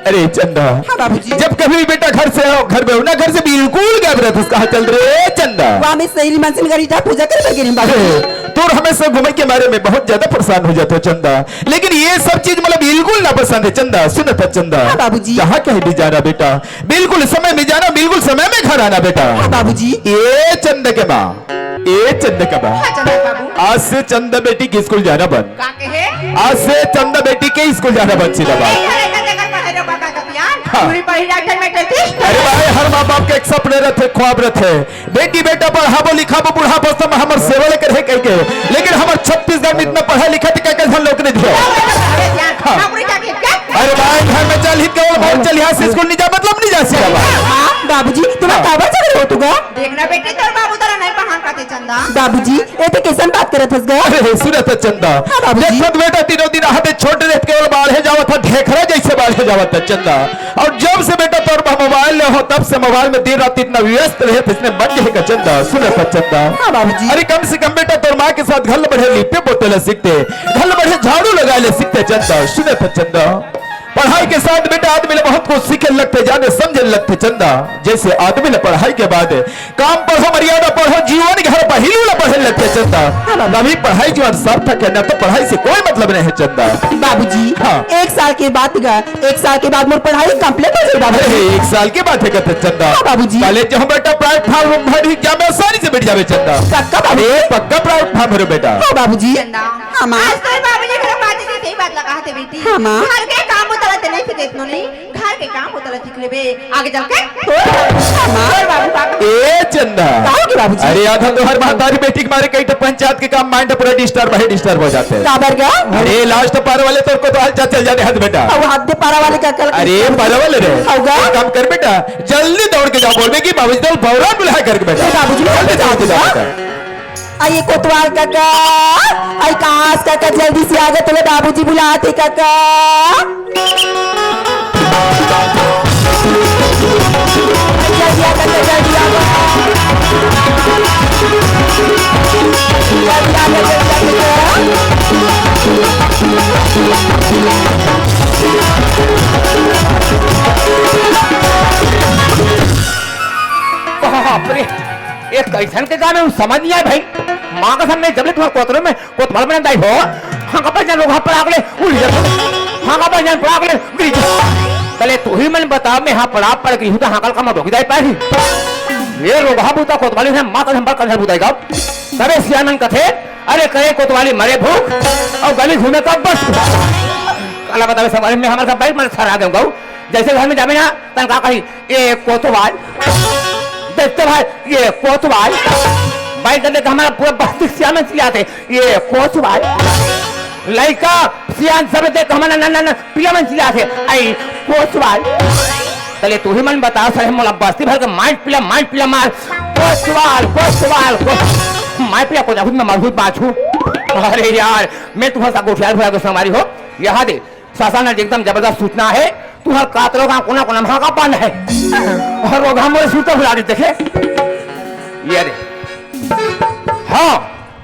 अरे चंदा, हाँ बाबूजी। जब कभी भी बेटा घर से आओ, घर में हो ना, घर से बिल्कुल गायब रहते, कहाँ चल रहे चंदा? वाह, मैं सहेली मन से गरीब पूजा करे बर गेली बाबूजी। अरे, तोर हमेशा घूमे के मारे में बहुत ज्यादा परेशान हो जाते हो चंदा, लेकिन ये सब चीज मतलब बिल्कुल ना पसंद है चंदा। सुन तो चंदा, हाँ बाबूजी। जहाँ कहीं भी जाना बेटा, बिल्कुल समय में जाना, बिल्कुल समय में घर आना बेटा। हाँ बाबूजी। ये चंदा के माँ, ए चंदा के माँ, हाँ चंदा बाबू। आज से चंदा बेटी के स्कूल जाना बंद। का कहे? आज से चंदा बेटी के स्कूल जाना बंद, सीधा बात। ए, घरे का जगह पढ़े रहो, का, का, का, यार? हाँ। पूरी पढ़ी डॉक्टर में टेस्ट। अरे भाई, हर माँ बाप के एक सपने रहते, ख्वाब रहते। बेटी बेटा पढ़ाबो लिखाबो, बुढ़ापा समय हमर सेवा लेकर है कह के। लेकिन हमर छत्तीसगढ़ में इतना पढ़ा लिखा तो क्या क्या नौकरी दिया? अरे यार, हाँ। नौकरी क्या, क्या, क्या? अरे भाई, घर में चल ही केवल भाई चल यहाँ से स्कूल नहीं जा, मतलब नहीं जा सीधा बात। हाँ, बाबूजी, तुम्हें हाँ। काबर झगड़े हो तुगा? देखना बेटी, तोर बाबू तोरा नहीं पढ़ान पाते चंदा। बाबूजी, ए ते कैसन बात करत हस गा? अरे, सुनत ह चंदा। हाँ, बाबूजी। देखत बेटा, तीनों दिन आहते छोट रहत केवल बाढ़े जावत ह, ढेखरा जैसे बाढ़े जावत ह चंदा। और जब से बेटा तोर बा मोबाइल ले हो, तब से मोबाइल में दिन रात इतना व्यस्त रहत, इसने मन नहीं का चंदा, सुनत ह चंदा। हाँ, बाबूजी। अरे, कम से कम बेटा तोर माँ के साथ घर बढ़े लिपे पोते ले सीखते, घर बढ़े झाड़ू लगाए ले सीखते चंदा, सुनत ह चंदा। पढ़ाई के साथ बेटा आदमी ला बहुत कुछ सीखे लगथे, जाने समझे लगथे चंदा। जैसे आदमी ला पढ़ाई के बाद काम पढ़ो, मर्यादा पढ़ो, जीवन घर पहलू ला पढ़े लगथे चंदा। हाँ बाबू। तभी पढ़ाई जीवन सार्थक है, ना तो पढ़ाई से कोई मतलब नहीं है चंदा। बाबूजी, हाँ। एक साल के बाद गा, एक साल के बाद मोर पढ़ाई complete हो जाई बाबूजी। अरे, एक साल के बाद है कहते चंदा। हाँ बाबूजी। कॉलेज जाओ बेटा, प्लेटफॉर्म भर ही क्या मैं आसानी से बैठ जावे चंदा। पक्का बाबूजी? अरे, पक्का प्लेटफॉर्म भरो बेटा। हाँ बाबूजी। चंदा। हाँ, माँ। आज तो बाबूजी घर बात नहीं, सही बात लगा थे बेटी। हाँ, माँ। घर के काम उतरत नहीं फिर इतनो नहीं, घर के काम उतरत ठीक लेबे, आगे जाके तोर बाबू, हाँ, माँ। तोर बाबू का ए चंदा। का हो गया बाबूजी? अरे आधा तो हर बात तारी बेटी के मारे कई तो पंचायत के काम mind पूरा disturb है, disturb हो जाते हैं। काबर गा? अरे लास्ट पार वाले तो को तो हाल चाल चल जाने हाथ बेटा। अब हाथ दे पारा वाले का कल अरे पारा वाले रे। अब गा? एक काम कर बेटा, जल्दी दौड़ के जाओ, बोलबे कि बाबूजी तो भौरा बुलाया करके बेटा। ए बाबूजी, जल्दी दौड़ के जाओ गा? बेटा। अई कोतवाल काका, अई कास काका, जल्दी से आ जा, तोले बाबूजी बुलात हे काका। जल्दी आ काका, जल्दी आ। जल्दी आ काका, जल्दी आ काका। बाप रे, ये कैसन के काम है, समझ नहीं आए भाई। माँ कसम, मैं जब ले तुम्हारे कोतरे में कोतवाल बने दाई हो, हाँ का बजन रोगहा पड़ाक ले, उड़ी जा। हाँ का बजन पड़ाक ले, गिरी जा। तले तू ही मन बता, मैं हाँ पड़ा पड़ गई हूँ तो हाँ कल का मत होगी दाई पाही। ये रोगहा बूता कोतवाली है, माँ का हम पर कंधर बुदाई गाओ। तबे सियानन कथे, अरे करे कोतवाली मरे भूख, और गली घूमे का बस। काला बतावे सवारी में हमारे साथ बाइक मारे सर आ गए गाओ। जैसे घर में जावे ना, तन का कही, "ए कोतवाल, देखते भाई, ये कोतवाल।" भाई, जब देख हमारा पूरा बस्ती सियान में चिल्लाते, "ये कोतवाल।" लइका सियान सब देख हमारा ना, ना, ना, पिया में चिल्लाते, "आई कोतवाल।" तले तू ही मन बता, सर, मोला बस्ती भर के माइट पिला, माइट पिला मार, "कोतवाल, कोतवाल, कोतवाल।" माइट पिला को जाहूँ मैं मरहूँ बाछू। अरे यार, मैं तुम्हारा सा गोठियार भरा के संगवारी हो, यहाँ दे। शासन ने एकदम जबरदस्त सूचना है, तुहर कातरो का कोना कोना में का बंद है। और वो घाम मोरे सूता भुला दी, देखे। ये रे। हाँ,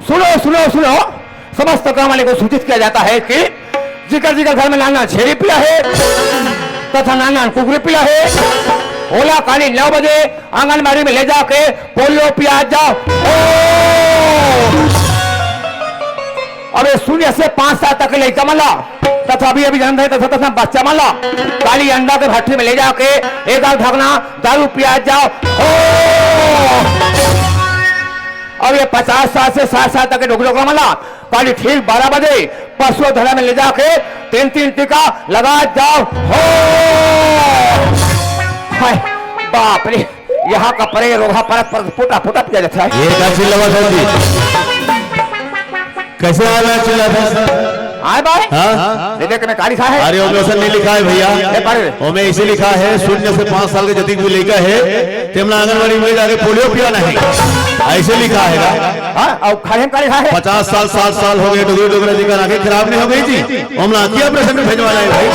सुनो, सुनो, सुनो। समस्त गांव वाले को सूचित किया जाता है कि जिकर जिकर घर में नाना छेरी पिया है तथा नाना कुकरी पिया है, ओला काली नौ बजे आंगनबाड़ी में ले जाके पोलियो पिया जाओ। ओ! अबे शून्य से पाँच साल तक के लइका मन ला तथा अभी अभी जन्म धरे तथा तथा बच्चा मन ला काली अंडा के भट्टी में ले जाके एक आध ढकना दारू पिया जाओ। हो! अब ये पचास साल से साठ साल तक के डोकरी डोकरा मन ला काली ठीक बारह बजे पशु धरा में ले जाके तीन तीन टीका लगा जाओ। हो! हाय, बाप रे, यहाँ का परे रोगहा परत परत फूटा फूटा पिया जाता है। ये का चिल्लावत है जी? कैसे आ रहा है चिल्लावत है? आए बाय? हाँ? ये देख में का लिखा है? अरे, ओमे ऐसा नहीं लिखा है भैया। ये पढ़। ओमे ऐसे लिखा है, शून्य से पाँच साल के जतिक भी लइका है, तेमला आंगनबाड़ी में जाके पोलियो पियाना है, ऐसे लिखा है ना? हाँ, और खड़े में का लिखा है? पचास साल, साठ साल हो गए, डोकरी डोकरा जी का आंखें खराब नहीं हो गई जी? ओमला आंखी ऑपरेशन में भेजवाना है भाई।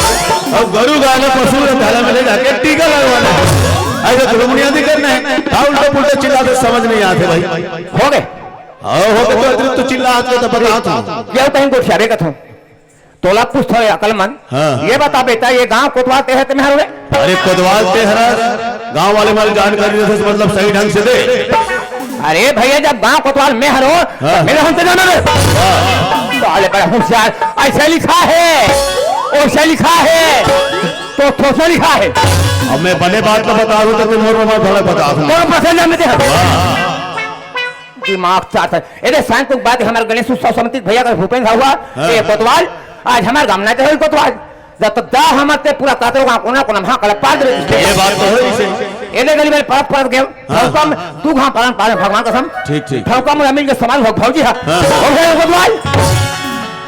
और गरु गाय ला पशु ला धारा में ले जाके टीका लगवाना है। ऐसे दुर्गुनिया दी करना है। हाँ, उल्टा पुल्टा चिल्ला तो समझ नहीं आते भाई। हो गए। हाँ, हो गए तो अतिरिक्त तो चिल्ला आज को तो बता तू। क्या कहीं गोठियारे का था? तोला पूछत हवे अकलमंद। हाँ। ये बता बेटा, ये गांव कोतवाल ते हरे ते मैं हरवे? अरे कोतवाल ते हरस, गांव वाले मन जानकारी देथे, मतलब सही ढंग से दे। अरे भैया, जब गांव कोतवाल मैं हरो, हाँ। मेरे हमसे जाना रे। हाँ। साले बड़ा होशियार, ऐसे लिखा है, वैसे लिखा है, तो थोसा लिखा है। अब मैं बने बात तो बता दूं तो तुम और मैं थोड़ा बता दूं। कौन पसंद है मुझे? हाँ। दिमाग चाट है। एदे शांत बात है, हमारे गणेश उत्सव समिति के भैया का भूपेंद्र हुआ, हाँ, ए, हाँ। कोतवाल, आज हमारे गांव ना के होई कोतवाल। जब तो दा हमर ते पूरा कातरो का कोना कोना में हाँ कला पार दे। ये बात तो है ही सही। एदे गली में परत परत गए, हाँ। ठौका में, तू घाम पालन पालन भगवान कसम। ठीक, ठीक। ठौका में मिल के समाज भग भौजी है। हाँ। हो गए कोतवाल।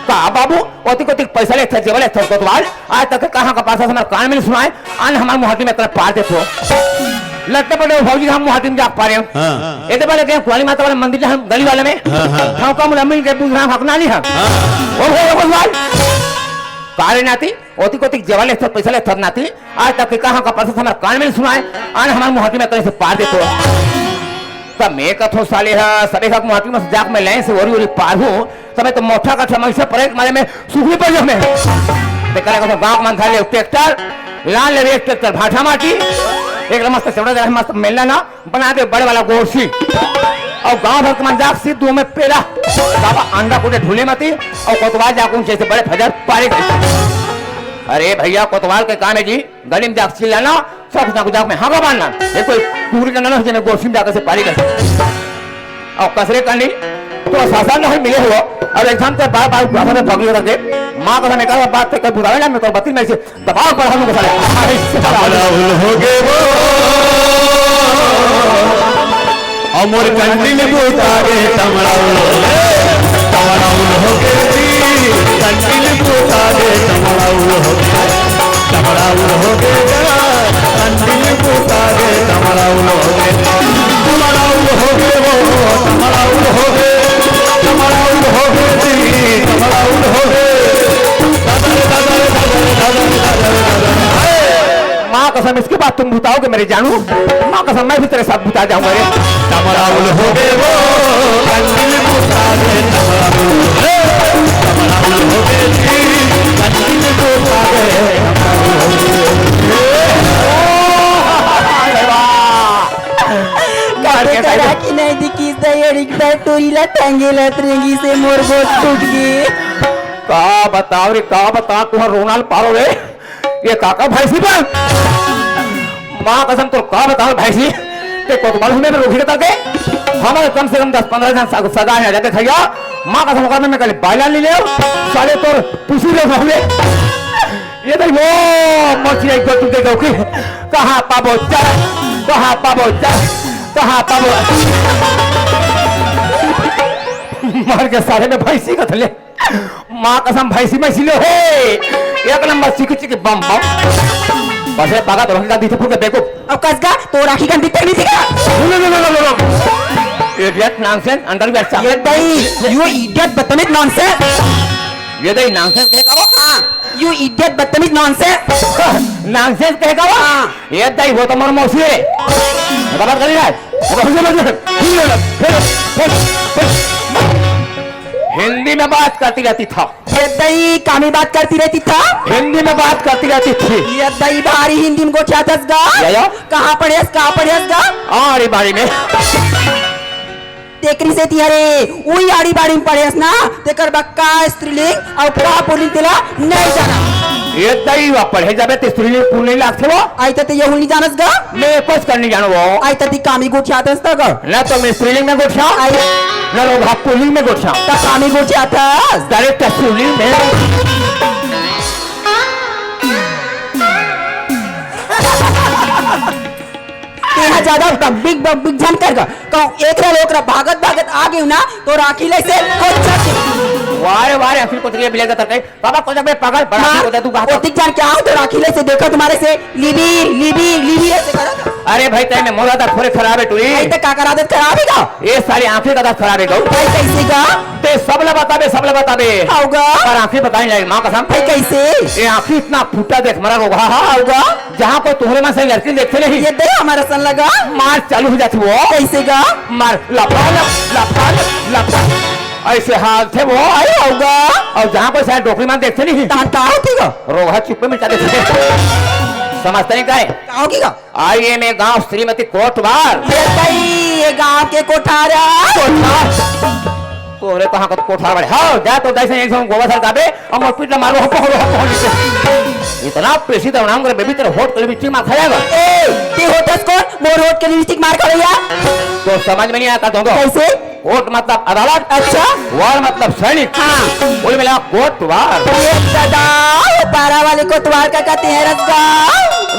का बाबू, ओती कोती पैसा लेथे, जेब लेथे कोतवाल। आज तक कहाँ का पासा हमारे कान में नहीं सुनाए, अन हमारे मुहाती में तरफ पार देथो। लट्टे पड़े भौजी हम मुहाती में जाके पारे। हाँ। एदे वाले गए कुआली माता वाले मंदिर हम गली वाले में। हाँ, हाँ। ठाव का मुला मिल के बुझना हक नानी है। हाँ। ओ हो, ओ हो, भाई। कारे नाती, ओती कोती जेवा लेथो, पैसा लेथो नाती। आज तक कहाँ का पासा हमारे कान में नहीं सुनाए, अन हमारे मुहाती में तरफ से पार देथो। तब मैं कथो साले हा, सबे हक मुहाती में से जाके मैं लाइन से ओरी ओरी पार हूँ। तबे तो मोटा का ठमा इसे परे मारे में सुखली पड़ जाओ मैं। ते करे कसम गाँव के मन धर ले ट्रैक्टर, लान ले एक ट्रैक्टर भाठा माटी, एक मस्त चौड़ा जगह मस्त मेलना ना, बना दे बड़े वाला गोरसी। अउ गाँव भर के मन जाक सीध दू में पेला, बाबा अंडा कूटे ढूले मती, अउ कोतवाल जाक ऊंचे से बड़े फजर पारे गए। अरे भैया, कोतवाल के काम है जी, गली में जाक चिल्लाना, सब ना गुजाक में हाँका मारना। ये कोई टूरी का ना हो, जेमे गोरसी में जाकर से पारी गए। अउ कसरे करनी, तो सासन नहीं मिले हो। अब एक साथ बार बार गुआसा में भगली करके, माँ कसम एक बात ते कहीं बुलावे ना, मैं तो बत्ती में से दबाव बढ़ा लूंगा साले। तमड़ाउल हो गे वो, अमर कंटिल बुता गे, तमड़ाउल हो गे, तमड़ाउल हो गे जी, कंटिल बुता गे, तमड़ाउल हो गे, तमड़ाउल हो गे गा, कंटिल बुता गे, तमड़ाउल हो गे, तमड़ाउल हो गे वो, तमड़ाउल हो गे, तमड़ाउल हो गे जी, तमड़ाउल हो गे। माँ कसम, इसके बाद तुम बुताओगे मेरे जानू, माँ कसम, मैं भी तेरे साथ बुता जाऊंगा रे। तमड़ाउल हो गे वो, कंटिल बुता गे, तमड़ाउल हो गे, तमड़ाउल हो गे जी, कंटिल बुता गे, तमड़ाउल हो गे। अरे वाह। कते करा कि नहीं दिखिस दे, एड़ी के टूरी ला टंगे लत रेंगी से मोर गोड़ टूट गे। का बताओ रे, का बताओ, तुहर रोना ल पारो रे। ये काका भैंसी बन। माँ कसम तोर का बताओ भैंसी, ते कोतवाल हमें रोकी के तके, हमारे कम से कम दस पन्द्रह झन सग-, सगा है जाते खैया। माँ कसम ओकर में मैं कल बायला ले ले, साले तोर पुसी ले भले। ये देख वो मछली एक दो टूटे गो की, कहाँ पाबो चल, कहाँ पाबो चल, कहाँ पाबो। मर के साले में भैंसी का थले। माँ कसम भैंसी में सिलो हे। एक नंबर चिकी चिकी बम बम। बस ये पागा तो रखी का दीथे फूल के बेवकूफ। अब कसगा तो राखी का दिखते नहीं दिखा। No, no, no, no, no, no। Idiot nonsense underwear सा। ये दई, you idiot बदतमीज nonsense। ये दई nonsense कहे का वो? हाँ, you idiot बदतमीज nonsense। Nonsense कहे का वो? हाँ। ये दई वो तो मोर मौसी है। गलत कर रहा है। हिंदी में बात करती रहती था। ये दई कामी बात करती रहती था। हिंदी में बात करती रहती थी। ये दई भारी हिंदी में गोठियाथस गा। या, या। कहाँ पढ़ेस, कहाँ पढ़ेस गा? आड़ी बाड़ी में। तेकरी सेती अरे, उही आड़ी बाड़ी में पढ़ेस ना, तेकर बा का स्त्रीलिंग अउ का पुल्लिंग तेला नहीं जाना। ये दई वा पढ़े जाबे ते स्त्रीलिंग पुल्लिंग लागथे वो। आई त ते यहू नहीं जानस गा। मैं कुछ कर नहीं जानो वो। आई त ती कामी गोठियाथस त गा। ना तो मैं स्त्रीलिंग में गोठिया, आई। ना रोगहा पुल्लिंग में गोठिया। त कामी गोठियाथस। डायरेक्ट स्त्रीलिंग में। तेहा ज्यादा बकबिक बकबिक झन कर गा। कहूँ एकरा ले ओकरा भागत भागत आ गेहूँ ना, तो राखी ले से कोचक। वारे, वारे, आखिर कोचक ये बिलेगा तरकाई। बाबा कोचक बे पागल, बड़ा हाँ, आखिर कोचक तू कहाँ ओतिक जान क्या हो, तो राखी ले से देखा तुम्हारे से लिबी, लिबी, लिबी ऐसे करा था। अरे भाई, तय में मोर आदत थोड़े खराब है टूरी। भाई, ते का कर आदत खराब है का? ये साली आँखी का आदत खराब है गऊ। भाई, कैसे का? ते सब ला बताबे, सब ला बताबे। हाउ गा? पर आँखी बताई नहीं, माँ कसम। भाई, कैसे? ये आँखी इतना फूटा देख, मरा रोगहा। हाउ गा? जहाँ कोई तुहरे मन से लड़की देखते नहीं। ये दे हमारा सन लगा। मार चालू हो जाती वो। कैसे गा? मार लफा लफ, लफा लफ, लफा। ऐसे हाल थे वो। आई होगा। और जहाँ कोई शायद डोकरी मान देखते नहीं। तहां का होती गा? रोगहा चुप्पे में चले थे। समझते नहीं का है? का होगी गा? आई एम ए गांव श्रीमती कोटवार। ये भाई, ये गांव के कोठारा। कोठार। तोरे कहाँ का कोठार वाले? हाँ, जा तो जैसे एक जन गोवा सर गाबे, हम पीट मारो, हम पकड़ो, हम पकड़ो। इतना पेशी तो नाम करे, बेबी तेरे होठ के लिपस्टिक मार खाएगा। ए, ते होठस कौन? मोर होठ के लिपस्टिक मार खा भैया। तो समझ में नहीं आता तुमको? कैसे? कोर्ट मतलब अदालत। अच्छा। वार मतलब सैनिक। हाँ। कुल मिला कोटवार। ये दादा, वो पारा वाले कोटवार का कहते हैं रसगा।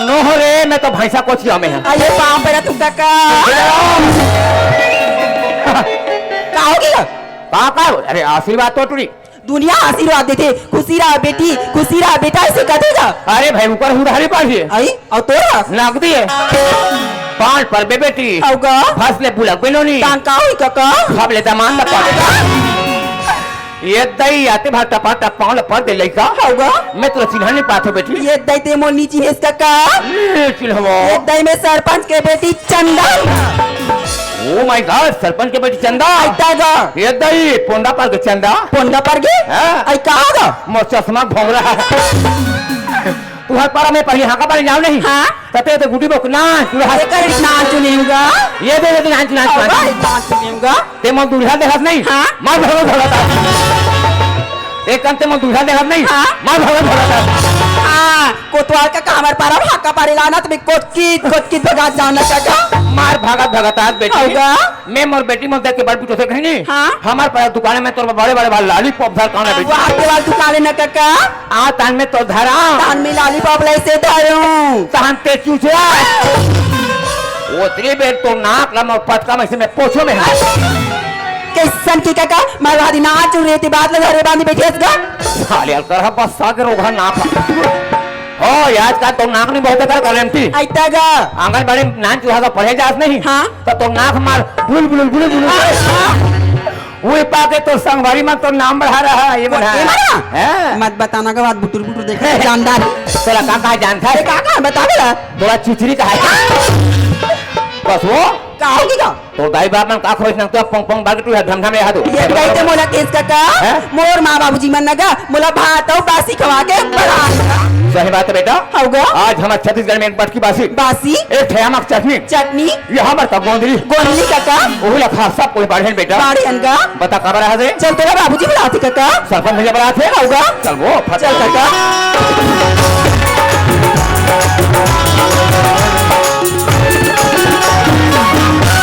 नो रे, मैं तो भैंसा कोचिया में है। अरे पाँव पड़ा तुम काका। का होगी? पापा, अरे आशीर्वाद तो टूरी। दुनिया आशीर्वाद देथे, "खुशी रहा बेटी, खुशी रहा बेटा", ऐसे कथे गा। अरे भाई, ऊपर उधारी पास है। आई, अउ तोरा? नगदी है। पान पर बे बेटी। अउ गा? फसले बुलक बेलोनी। तान का होई काका? सब ले दामान न पावे। ये दई आते भार टपा टप पाँव ल पर दे लइका। अउ गा? मैं तोला चिन्हा नहीं पाथो बेटी। ये दई ते मोर नी चिन्हेस काका? नहीं चिन्हवो। ये दई मैं सरपंच के बेटी चंदा। Oh my God, सरपंच के बेटी चंदा। आई ता गा। ये दई, पोंदा पर के चंदा। पोंदा पर के? हाँ। आई का गा? मोर चश्मा भोंगरा है। तुहर पारा में पहिली हाका पारे जाव नहीं। हाँ। त ते तो गुटी बोक ना, तू रहा। एकर नाच नहीं होगा। ये दे, ये दे, नाच, नाच, नाच। होगा, नाच नहीं होगा। ते मोर दूल्हा देखत नहीं। हाँ। मार भगत भगत। एक कन ते मोर दूल्हा देखत नहीं। हाँ। मार भगत भगत। हाँ, कोतवाल कका हमर पारा में हाका पारे लाना, त मैं कोतकीत, कोतकीत भगा जाना कका। मार भगत भगत आज बेटी। होगा। मैं मोर बेटी मोर देख के बड़ बिटो से कहीं नहीं। हाँ। हमर पारा दुकान में तोर बड़े बड़े बाल लॉलीपॉप धर काना बेटी। वाह, के बाल दुकान है ना कका। आ तान में तो धरा। तान में लॉलीपॉप ले से धरूं। तान ते चूचरा। ओतरी बेर तो नाक ला मोर पटका में से मैं पोछो में है। कैसन की कका, मैं वादी नाच रेती बात ले धरे बांधी बैठे गा। साले अलकर हा बस सागर ओघा नाक। हो, आज का तो नाक नहीं बहुत कर गारंटी। आइता गा। आंगनबाड़ी नान चूहा का पढ़े जात नहीं। हाँ। तो तो नाक मार बुल बुल बुल बुल। हाँ। वो पाके तो संगवारी में तो नाम बढ़ा रहा है, ये बना। ये बना? हाँ। मत बताना का बात बुटुर बुटुर देखे जानदार। तेरा का का जानता है? का का बता बेटा। थोड़ा चिचरी का है। बस वो। का होगी का? तो दाई बाप मन का खोज नंग तो पोंग पोंग बाल के तू है धमधम यहाँ दो। ये गई ते मोला केस कका। हैं? मोर माँ बाबूजी मन नगा मोला भात अउ बासी खवा के बड़ा। सही बात है बेटा। होगा। आज हमर छत्तीसगढ़ में एक बटकी बासी। बासी। एक ठे आमक चटनी। चटनी। ये हमर का गोंदली। गोंदली कका। ओहू ला खा सब कोई बाढ़े बेटा। बाढ़े अनगा। बता काबर रहा दे? चल तोरा बाबूजी बुलाते कका। सरपंच भैया बुलाते। होगा। चल वो फट। चल कका।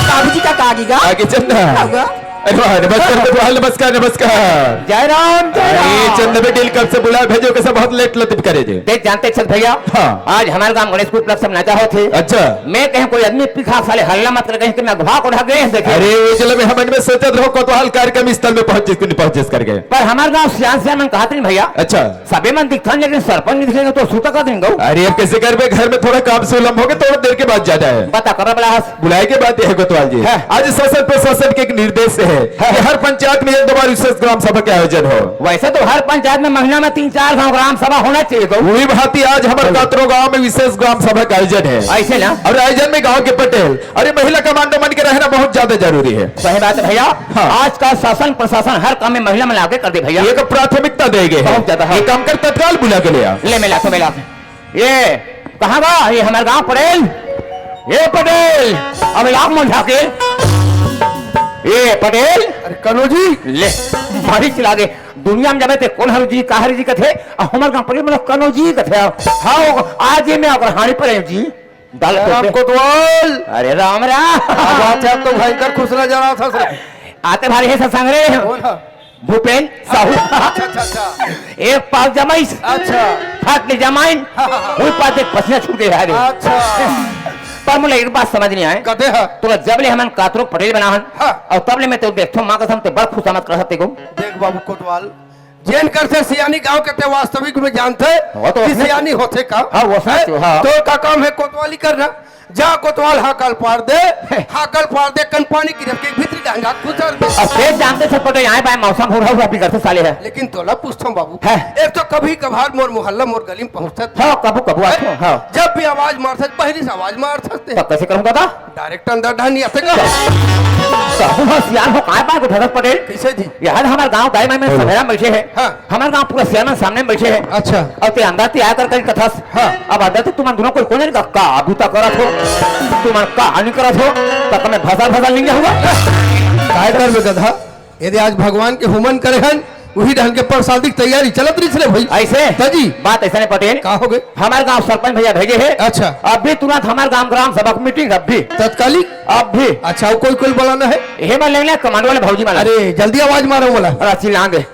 बाबूजी का कागी गा? आगे चल ना। होगा। अरे वाह, नमस्कार कोतवाल, नमस्कार, नमस्कार। जय राम, जय अरे राम। चंद पटेल कब से बुला भेजो, कैसा बहुत लेट लतिफ करे जे। देख जानते छत भैया, हाँ। आज हमारे गांव गणेश के उपलक्ष्य में नाचा होत हे। अच्छा। मैं कहें कोई आदमी पिखा साले हल्ला मत कर कहीं कि मैं अगवा को ढक गए हैं, देखिए। अरे वो चलो मैं हमन में सोचत रहो कोतवाल कार्यक्रम स्थल में पहुंच जिस, पहुंच जिस करके। पर हमारे गांव सियान सियान मन कहत नहीं भैया। अच्छा। सबे मन दिखथन, लेकिन सरपंच नहीं दिखेंगे तो सुता का दिन गऊ। अरे, अब कैसे करबे? घर में थोड़ा काम से विलंब हो गया, थोड़ा देर के बाद जाना है। बता, कब बुलाया हस? बुलाए के बाद ये है कोतवाल जी, हाँ। आज शासन प्रशासन के एक निर्देश है हाँ। कि हर पंचायत में एक दो बार विशेष ग्राम सभा के आयोजन हो। वैसे तो हर पंचायत में महीना में तीन चार गांव ग्राम सभा होना चाहिए तो। वही भांति आज हमारे हाँ। कातरो गांव में विशेष ग्राम सभा का आयोजन है। ऐसे ना? और आयोजन में गांव के पटेल अरे महिला कमांडो मन के रहना बहुत ज्यादा जरूरी है। सही बात है भैया। हाँ। आज का शासन प्रशासन हर काम में महिला मन आगे कर दे भैया। ये तो प्राथमिकता दे गए हैं। बहुत ज्यादा, हाँ। ये काम कर तत्काल बुला के ले आ। ले मिला तो मिला। ये कहाँ बा? ये हमारे गांव पटेल। ये पटेल, अब आप मन जाके। ये पटेल। अरे कन्हू जी। ले, मारी चला दे। दुनिया में जाबे ते कौन हर जी, काहर जी कथे, आ हमारे गांव पटेल मतलब कन्हू जी कथे। हाँ, आज ये मैं अगर हानि पड़े जी। डाल राम टोपे। कोतवाल। अरे राम राम। अब अच्छा तो भयंकर खुश नजर आता था। आते भारी है सत्संग रे। कौन है? भूपेन साहू। अच्छा, अच्छा, अच्छा। एक पाव जमाइस। अच्छा। फाट ले जमाइन। हाँ, हाँ, हाँ। कोई पास देख पसीना छूट गया रे। अच्छा। पर मुझे एक बात समझ नहीं आए। कदे है? तो जब ले हमन कातरो पटेल बना हन, हाँ। और तब ले मैं तो देखो माँ कसम ते बड़ खुश आमद कर सकते को। देख बाबू कोतवाल, जेन कर से सियानी गांव के ते वास्तविक में जानते हैं वो तो कि उसने सियानी होते का? हाँ, वो उसने हैं? तो, हाँ। तो का काम है कोतवाली करना? जा कोतवाल हाकल पार दे, हाकल पार दे, कन पानी की रख के भीतरी डांगा गुजर दे। अब तेज जानते से पटे यहाँ बाय मौसम हो रहा हुआ बिगड़ते साले है। लेकिन तोला पूछता हूँ बाबू, हैं? एक तो कभी कभार मोर मोहल्ला मोर गली में पहुँचता था। हाँ, कबू कबू आते हैं, हाँ। जब भी आवाज मार सकते, पहली से आवाज मार सकते हैं। तब कैसे करूँगा था? डायरेक्ट अंदर ढानी आते का? तो हम सियान हो, काय बाय को भगत पटेल? कैसे जी? यार हमारे गांव दाई में हाँ। सवेरा बैठे हैं। हाँ। हमारे गांव पूरा सियान सामने बैठे हैं। अच्छा। और ते अंदर ते आकर कहीं कथस। हाँ। अब अंदर ते तुम दोनों कोई कौन का, का अभी तक करत हो? तुम का हानि करत हो? तक मैं भसा भसा लिंगे हुआ। काय कर बे गधा? यदि आज भगवान के हुमन करे हन, वही ढंग के प्रसादी की तैयारी चलत रही रे भाई। ऐसे? त जी। बात ऐसा नहीं पटेल। का हो गए? हमारे गांव सरपंच भैया भेजे हैं। अच्छा। अभी तुरंत हमारे गांव ग्राम सभा की मीटिंग अभी। तत्कालिक? अभी। अच्छा, वो कोई कोई बुलाना है? हे मैं लेने कमांड वाले भौजी वाला। अरे, जल्दी आवाज मारो बोला। अरे, चिल्लाएंगे।